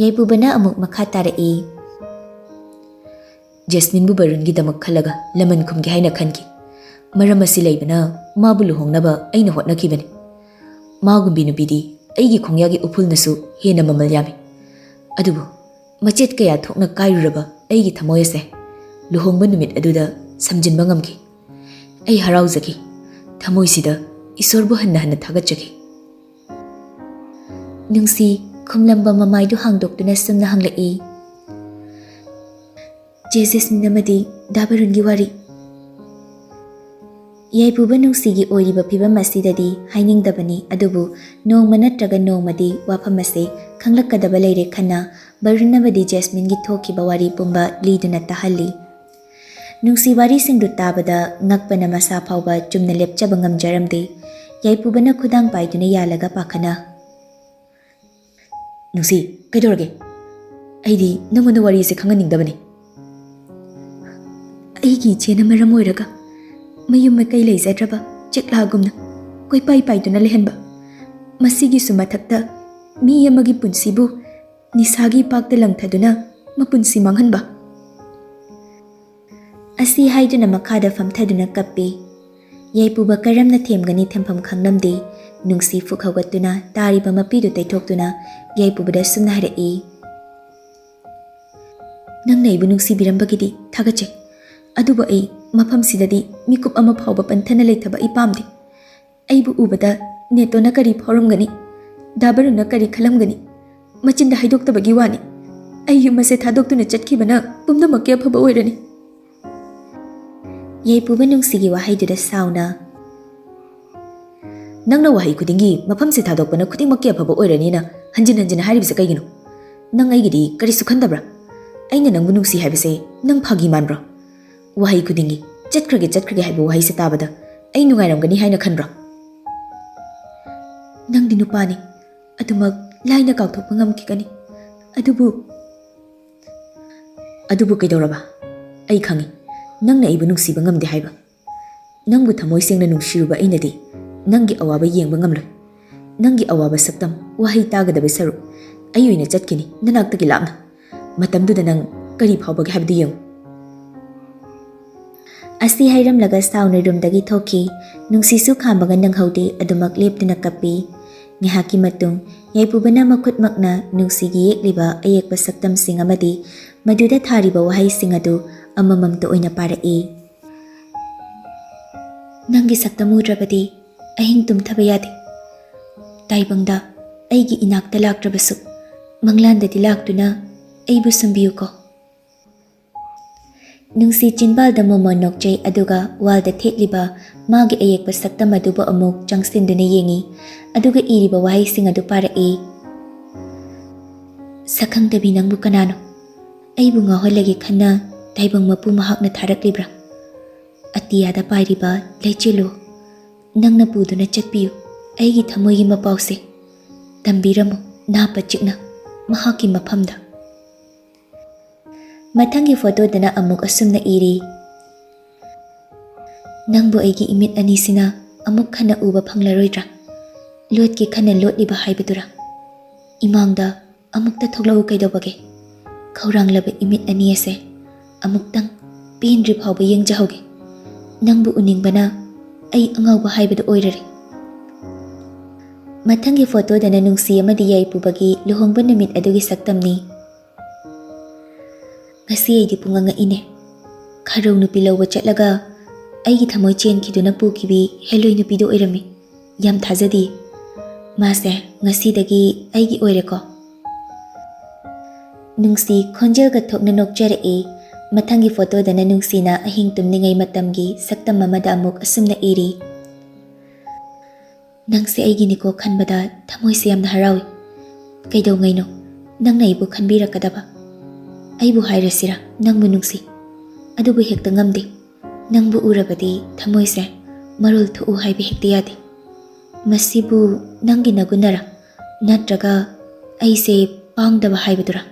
ꯌꯥꯏꯄꯨꯕꯅ ꯑꯃꯨꯛ ꯃꯈꯥ ꯇꯥꯔꯛꯏ꯫ ꯖꯦꯁꯃꯤꯟꯕꯨ ꯕꯔꯨꯟꯒꯤꯗꯃꯛ ꯈꯜꯂꯒ ꯂꯃꯟ ꯈꯨꯝꯒꯦ ꯍꯥꯏꯅ ꯈꯟꯈꯤ꯫ ꯃꯔꯝ ꯑꯁꯤ ꯂꯩꯕꯅ ꯃꯥꯕꯨ ꯂꯨꯍꯣꯡꯅꯕ ꯑꯩꯅ ꯍꯣꯠꯅꯈꯤꯕꯅꯤ꯫ ꯃꯥꯒꯨꯝꯕꯤ ꯅꯨꯄꯤꯗꯤ ꯑꯩꯒꯤ ꯈꯣꯡꯌꯥꯒꯤ ꯎꯐꯨꯜꯅꯁꯨ ꯍꯦꯟꯅ ꯃꯃꯜ ꯌꯥꯝꯃꯤ꯫ ꯑꯗꯨꯕꯨ ꯃꯆꯦꯠ ꯀꯌꯥ ꯊꯣꯛꯅ ꯀꯥꯏꯔꯨꯔꯕ ꯑꯩꯒꯤ ꯊꯃꯣꯏ ꯑꯁꯦ ꯂꯨꯍꯣꯡꯕ ꯅꯨꯃꯤꯠ ꯑꯗꯨꯗ ꯁꯝꯖꯤꯟꯕ ꯉꯝꯈꯤ꯫ ꯑꯩ ꯍꯔꯥꯎꯖꯈꯤ꯫ ꯊꯃꯣꯏꯁꯤꯗ ꯏꯁꯣꯔꯕꯨ ꯍꯟꯅ ꯍꯟꯅ ꯊꯥꯒꯠꯆꯈꯤ꯫ ꯅꯨꯡꯁꯤ ꯈꯨꯝꯂꯝꯕ ꯃꯃꯥꯏꯗꯨ ꯍꯥꯡꯗꯣꯛꯇꯨꯅ ꯁꯨꯝꯅ ꯍꯪꯂꯛꯏ, "ꯆꯦ ꯖꯦꯁꯃꯤꯟ ꯑꯃꯗꯤ ꯗꯥ ꯕꯔꯨꯟꯒꯤ ꯋꯥꯔꯤ?" ꯌꯥꯏꯄꯨꯕ ꯅꯨꯡꯁꯤꯒꯤ ꯑꯣꯏꯔꯤꯕ ꯐꯤꯕꯝ ꯑꯁꯤꯗꯗꯤ ꯍꯥꯏꯅꯤꯡꯗꯕꯅꯤ, ꯑꯗꯨꯕꯨ ꯅꯣꯡꯃ ꯅꯠꯇ꯭ꯔꯒ ꯅꯣꯡꯃꯗꯤ ꯋꯥꯐꯝ ꯑꯁꯤ ꯈꯪꯂꯛꯀꯗꯕ ꯂꯩꯔꯦ ꯈꯟꯅ ꯕꯔꯨꯟ ꯑꯃꯗꯤ ꯖꯦꯁꯃꯤꯟꯒꯤ ꯊꯣꯛꯈꯤꯕ ꯋꯥꯔꯤ ꯄꯨꯝꯕ ꯂꯤꯗꯨꯅ ꯇꯥꯍꯜꯂꯤ꯫ ꯅꯨꯡꯁꯤ ꯋꯥꯔꯤꯁꯤꯡꯗꯨ ꯇꯥꯕꯗ ꯉꯛꯄꯅ ꯃꯁꯥ ꯐꯥꯎꯕ ꯆꯨꯝꯅ ꯂꯦꯞꯆꯕ ꯉꯝꯖꯔꯝꯗꯦ꯫ ꯌꯥꯏꯄꯨꯕꯅ ꯈꯨꯗꯥꯡ ꯄꯥꯏꯗꯨꯅ ꯌꯥꯜꯂꯒ ꯄꯥꯈꯠꯅ, "ꯅꯨꯡꯁꯤ, ꯀꯩꯗꯧꯔꯒꯦ? ꯑꯩꯗꯤ ꯅꯪꯉꯣꯟꯗ ꯋꯥꯔꯤꯁꯦ ꯈꯪꯍꯟꯅꯤꯡꯗꯕꯅꯤ꯫" "ꯑꯩꯒꯤ ꯏꯆꯦꯅ ꯃꯔꯝ ꯑꯣꯏꯔꯒ ꯃꯌꯨꯝ ꯃꯀꯩ ꯂꯩꯖꯗ꯭ꯔꯕ ꯆꯦꯛꯂꯥꯒꯨꯝꯅ ꯀꯣꯏꯄꯥꯏ ꯄꯥꯏꯗꯨꯅ ꯂꯩꯍꯟꯕ, ꯃꯁꯤꯒꯤꯁꯨ ꯃꯊꯛꯇ ꯃꯤ ꯑꯃꯒꯤ ꯄꯨꯟꯁꯤꯕꯨ ꯅꯤꯁꯥꯒꯤ ꯏꯄꯥꯛꯇ ꯂꯪꯊꯗꯨꯅ ꯃꯄꯨꯟꯁꯤ ꯃꯥꯡꯍꯟꯕ꯫" ꯑꯁꯤ ꯍꯥꯏꯗꯨꯅ ꯃꯈꯥꯗ ꯐꯝꯊꯗꯨꯅ ꯀꯞꯄꯤ꯫ ꯌꯥꯏꯄꯨꯕ ꯀꯔꯝꯅ ꯊꯦꯝꯒꯅꯤ ꯊꯦꯝꯐꯝ ꯈꯪꯂꯝꯗꯦ꯫ ꯅꯨꯡꯁꯤ ꯐꯨꯛ ꯍꯧꯒꯠꯇꯨꯅ ꯇꯥꯔꯤꯕ ꯃꯄꯤꯗꯨ ꯇꯩꯊꯣꯛꯇꯨꯅ ꯌꯥꯏꯄꯨꯕꯗ ꯁꯨꯝꯅ ꯍꯥꯏꯔꯛꯏ, "ꯅꯪꯅ ꯑꯩꯕꯨ ꯅꯨꯡꯁꯤꯕꯤꯔꯝꯕꯒꯤꯗꯤ ꯊꯥꯒꯠꯆꯩ, ꯑꯗꯨꯕꯨ ꯑꯩ ꯃꯐꯝꯁꯤꯗꯗꯤ ꯃꯤꯀꯨꯞ ꯑꯃ ꯐꯥꯎꯕ ꯄꯟꯊꯅ ꯂꯩꯊꯕ ꯑꯩ ꯄꯥꯝꯗꯦ꯫ ꯑꯩꯕꯨ ꯎꯕꯗ ꯅꯦꯇꯣꯅ ꯀꯔꯤ ꯐꯥꯎꯔꯝꯒꯅꯤ? ꯗꯥ ꯕꯔꯨꯟꯅ ꯀꯔꯤ ꯈꯜꯂꯝꯒꯅꯤ? ꯃꯆꯤꯟꯗ ꯍꯥꯏꯗꯣꯛꯇꯕꯒꯤ ꯋꯥꯅꯤ꯫ ꯑꯩ ꯌꯨꯝ ꯑꯁꯦ ꯊꯥꯗꯣꯛꯇꯨꯅ ꯆꯠꯈꯤꯕꯅ ꯄꯨꯝꯅꯃꯛꯀꯤ ꯑꯐꯕ ꯑꯣꯏꯔꯅꯤ꯫" ꯌꯥꯏꯄꯨꯕ ꯅꯨꯡꯁꯤꯒꯤ ꯋꯥꯍꯩꯗꯨꯗ ꯁꯥꯎꯅ, "ꯅꯪꯅ ꯋꯥꯍꯩ ꯈꯨꯗꯤꯡꯒꯤ 'ꯃꯐꯝꯁꯦ ꯊꯥꯗꯣꯛꯄꯅ ꯈꯨꯗꯤꯡꯃꯛꯀꯤ ꯑꯐꯕ ꯑꯣꯏꯔꯅꯤ'ꯅ ꯍꯟꯖꯤꯟ ꯍꯟꯖꯤꯟ ꯍꯥꯏꯔꯤꯕꯁꯦ ꯀꯩꯒꯤꯅꯣ? ꯅꯪ ꯑꯩꯒꯤꯗꯤ ꯀꯔꯤꯁꯨ ꯈꯟꯗꯕ꯭ꯔꯥ? ꯑꯩꯅ ꯅꯪꯕꯨ ꯅꯨꯡꯁꯤ ꯍꯥꯏꯕꯁꯦ ꯅꯪ ꯐꯥꯒꯤ ꯃꯥꯟꯕ꯭ꯔꯣ? ꯋꯥꯍꯩ ꯈꯨꯗꯤꯡꯒꯤ ꯆꯠꯈ꯭ꯔꯒꯦ, ꯆꯠꯈ꯭ꯔꯒꯦ ꯍꯥꯏꯕ ꯋꯥꯍꯩꯁꯦ ꯇꯥꯕꯗ ꯑꯩ ꯅꯨꯡꯉꯥꯏꯔꯝꯒꯅꯤ ꯍꯥꯏꯅ ꯈꯟꯕ꯭ꯔꯣ? ꯅꯪꯗꯤ ꯅꯨꯄꯥꯅꯤ, ꯑꯗꯨꯃꯛ ꯂꯥꯏꯅ ꯀꯥꯎꯊꯣꯛꯄ ꯉꯝꯈꯤꯒꯅꯤ꯫ ꯑꯗꯨꯕꯨ, ꯑꯗꯨꯕꯨ ꯀꯩꯗꯧꯔꯕ? ꯑꯩ ꯈꯪꯏ, ꯅꯪꯅ ꯑꯩꯕꯨ ꯅꯨꯡꯁꯤꯕ ꯉꯝꯗꯦ ꯍꯥꯏꯕ꯫ ꯅꯪꯕꯨ ꯊꯃꯣꯏ ꯁꯦꯡꯅ ꯅꯨꯡꯁꯤꯔꯨꯕ ꯑꯩꯅꯗꯤ ꯅꯪꯒꯤ ꯑꯋꯥꯕ ꯌꯦꯡꯕ ꯉꯝꯂꯣꯏ꯫ ꯅꯪꯒꯤ ꯑꯋꯥꯕ ꯁꯛꯇꯝ ꯋꯥꯍꯩ ꯇꯥꯒꯗꯕ ꯁꯔꯨꯛ ꯑꯩ ꯑꯣꯏꯅ ꯆꯠꯈꯤꯅꯤ ꯅꯅꯥꯛꯇꯒꯤ ꯂꯥꯞꯅ꯫ ꯃꯇꯝꯗꯨꯗ ꯅꯪ ꯀꯔꯤ ꯐꯥꯎꯕꯒꯦ ꯍꯥꯏꯕꯗꯨ ꯌꯦꯡꯉꯨ꯫ ꯑꯁꯤ ꯍꯥꯏꯔꯝꯂꯒ ꯁꯥꯎꯅ ꯔꯨꯝꯗꯒꯤ ꯊꯣꯛꯈꯤ꯫ ꯅꯨꯡꯁꯤꯁꯨ ꯈꯥꯝꯕꯒ ꯅꯪꯍꯧꯗꯦ, ꯑꯗꯨꯃꯛ ꯂꯦꯞꯇꯨꯅ ꯀꯞꯄꯤ꯫ ꯉꯥꯏꯍꯥꯛꯀꯤ ꯃꯇꯨꯡ ꯌꯥꯏꯄꯨꯕꯅ ꯃꯈꯨꯠꯃꯛꯅ ꯅꯨꯡꯁꯤꯒꯤ ꯌꯦꯛꯂꯤꯕ ꯑꯌꯦꯛꯄ ꯁꯛꯇꯝꯁꯤꯡ ꯑꯃꯗꯤ ꯃꯗꯨꯗ ꯊꯥꯔꯤꯕ ꯋꯥꯍꯩꯁꯤꯡ ꯑꯗꯨ ꯑꯃꯃꯝꯇ ꯑꯣꯏꯅ ꯄꯥꯔꯛꯏ꯫ ꯅꯪꯒꯤ ꯁꯛꯇꯝ ꯎꯗ꯭ꯔꯕꯗꯤ ꯑꯍꯤꯡ ꯇꯨꯝꯊꯕ ꯌꯥꯗꯦ꯫ ꯇꯥꯏꯕꯪꯗ ꯑꯩꯒꯤ ꯏꯅꯥꯛꯇ ꯂꯥꯛꯇ꯭ꯔꯕꯁꯨ ꯃꯪꯂꯥꯟꯗꯗꯤ ꯂꯥꯛꯇꯨꯅ ꯑꯩꯕꯨ ꯁꯨꯝꯕꯤꯌꯨꯀꯣ꯫ ꯅꯨꯡꯁꯤ ꯆꯤꯟꯕꯥꯜꯗ ꯃꯣꯃꯣꯟ ꯅꯣꯛꯆꯩ, ꯑꯗꯨꯒ ꯋꯥꯜꯗ ꯊꯦꯠꯂꯤꯕ ꯃꯥꯒꯤ ꯑꯌꯦꯛꯄ ꯁꯛꯇꯝ ꯑꯗꯨꯕꯨ ꯑꯃꯨꯛ ꯆꯪꯁꯤꯟꯗꯨꯅ ꯌꯦꯡꯏ, ꯑꯗꯨꯒ ꯏꯔꯤꯕ ꯋꯥꯍꯩꯁꯤꯡ ꯑꯗꯨ ꯄꯥꯔꯛꯏ꯫ ꯁꯛꯈꯪꯗꯕꯤ ꯅꯪꯕꯨ ꯀꯅꯥꯅꯣ? ꯑꯩꯕꯨ ꯉꯥꯎꯍꯜꯂꯒꯦ ꯈꯟꯅ ꯇꯥꯏꯕꯪ ꯃꯄꯨ ꯃꯍꯥꯛꯅ ꯊꯥꯔꯛꯂꯤꯕ꯭ꯔꯥ? ꯑꯇꯤꯌꯥꯗ ꯄꯥꯏꯔꯤꯕ ꯂꯩꯆꯤꯜꯂꯣ, ꯅꯪꯅ ꯄꯨꯗꯨꯅ ꯆꯠꯄꯤꯌꯨ, ꯑꯩꯒꯤ ꯊꯃꯣꯏꯒꯤ ꯃꯄꯥꯎꯁꯦ꯫ ꯇꯝꯕꯤꯔꯝꯃꯨ ꯅꯥꯄ ꯆꯤꯛꯅ ꯃꯍꯥꯛꯀꯤ ꯃꯐꯝꯗ꯫ ꯃꯊꯪꯒꯤ ꯐꯣꯇꯣꯗꯅ ꯑꯃꯨꯛ ꯑꯁꯨꯝꯅ ꯏꯔꯤ, ꯅꯪꯕꯨ ꯑꯩꯒꯤ ꯏꯃꯤꯠ ꯑꯅꯤꯁꯤꯅ ꯑꯃꯨꯛ ꯍꯟꯅ ꯎꯕ ꯐꯪꯂꯔꯣꯏꯗ꯭ꯔꯥ? ꯂꯣꯠꯀꯦ ꯈꯟꯅ ꯂꯣꯠꯂꯤꯕ ꯍꯥꯏꯕꯗꯨꯔꯥ? ꯏꯃꯥꯡꯗ ꯑꯃꯨꯛꯇ ꯊꯣꯛꯂꯛꯎ ꯀꯩꯗꯧꯕꯒꯦ? ꯈꯧꯔꯥꯡꯂꯕ ꯏꯃꯤꯠ ꯑꯅꯤ ꯑꯁꯦ ꯑꯃꯨꯛꯇꯪ ꯄꯦꯟꯗ꯭ꯔꯤ ꯐꯥꯎꯕ ꯌꯦꯡꯖꯍꯧꯒꯦ꯫ ꯅꯪꯕꯨ ꯎꯅꯤꯡꯕꯅ ꯑꯩ ꯑꯉꯥꯎꯕ ꯍꯥꯏꯕꯗꯨ ꯑꯣꯏꯔꯔꯦ꯫ ꯃꯊꯪꯒꯤ ꯐꯣꯇꯣꯗꯅ ꯅꯨꯡꯁꯤ ꯑꯃꯗꯤ ꯌꯥꯏꯄꯨꯕꯒꯤ ꯂꯨꯍꯣꯡꯕ ꯅꯨꯃꯤꯠ ꯑꯗꯨꯒꯤ ꯁꯛꯇꯝꯅꯤ꯫ ꯉꯁꯤ ꯑꯩꯗꯤ ꯄꯨꯡꯉꯛ ꯉꯛꯏꯅꯦ꯫ ꯈꯥꯔꯧ ꯅꯨꯄꯤ ꯂꯧꯕ ꯆꯠꯂꯒ ꯑꯩꯒꯤ ꯊꯃꯣꯏ ꯆꯦꯟꯈꯤꯗꯨꯅ ꯄꯨꯈꯤꯕꯤ ꯍꯦꯂꯣꯏ ꯅꯨꯄꯤꯗꯨ ꯑꯣꯏꯔꯝꯃꯤ꯫ ꯌꯥꯝ ꯊꯥꯖꯗꯦ꯫ ꯃꯥꯁꯦ ꯉꯁꯤꯗꯒꯤ ꯑꯩꯒꯤ ꯑꯣꯏꯔꯦꯀꯣ꯫ ꯅꯨꯡꯁꯤ ꯈꯣꯟꯖꯦꯜꯒ ꯊꯣꯛꯅ ꯅꯣꯛꯆꯔꯛꯏ꯫ ꯃꯊꯪꯒꯤ ꯐꯣꯇꯣꯗꯅ ꯅꯨꯡꯁꯤꯅ ꯑꯍꯤꯡ ꯇꯨꯝꯂꯤꯉꯩ ꯃꯇꯝꯒꯤ ꯁꯛꯇꯝ ꯑꯃꯗ ꯑꯃꯨꯛ ꯑꯁꯨꯝꯅ ꯏꯔꯤ, ꯅꯪꯁꯦ ꯑꯩꯒꯤꯅꯤꯀꯣ ꯈꯟꯕꯗ ꯊꯃꯣꯏꯁꯦ ꯌꯥꯝꯅ ꯍꯔꯥꯎꯏ꯫ ꯀꯩꯗꯧꯉꯩꯅꯣ ꯅꯪꯅ ꯑꯩꯕꯨ ꯈꯟꯕꯤꯔꯛꯀꯗꯕ? ꯑꯩꯕꯨ ꯍꯥꯏꯔꯁꯤꯔꯥ ꯅꯪꯕꯨ ꯅꯨꯡꯁꯤ? ꯑꯗꯨꯕꯨ ꯍꯦꯛꯇ ꯉꯝꯗꯦ꯫ ꯅꯪꯕꯨ ꯎꯔꯕꯗꯤ ꯊꯃꯣꯏꯁꯦ ꯃꯔꯣꯜ ꯊꯣꯛꯎ ꯍꯥꯏꯕ ꯍꯦꯛꯇ ꯌꯥꯗꯦ꯫ ꯃꯁꯤꯕꯨ ꯅꯪꯒꯤ ꯅꯒꯨꯟꯅꯔꯥ? ꯅꯠꯇ꯭ꯔꯒ ꯑꯩꯁꯦ ꯄꯥꯡꯗꯕ ꯍꯥꯏꯕꯗꯨꯔꯥ?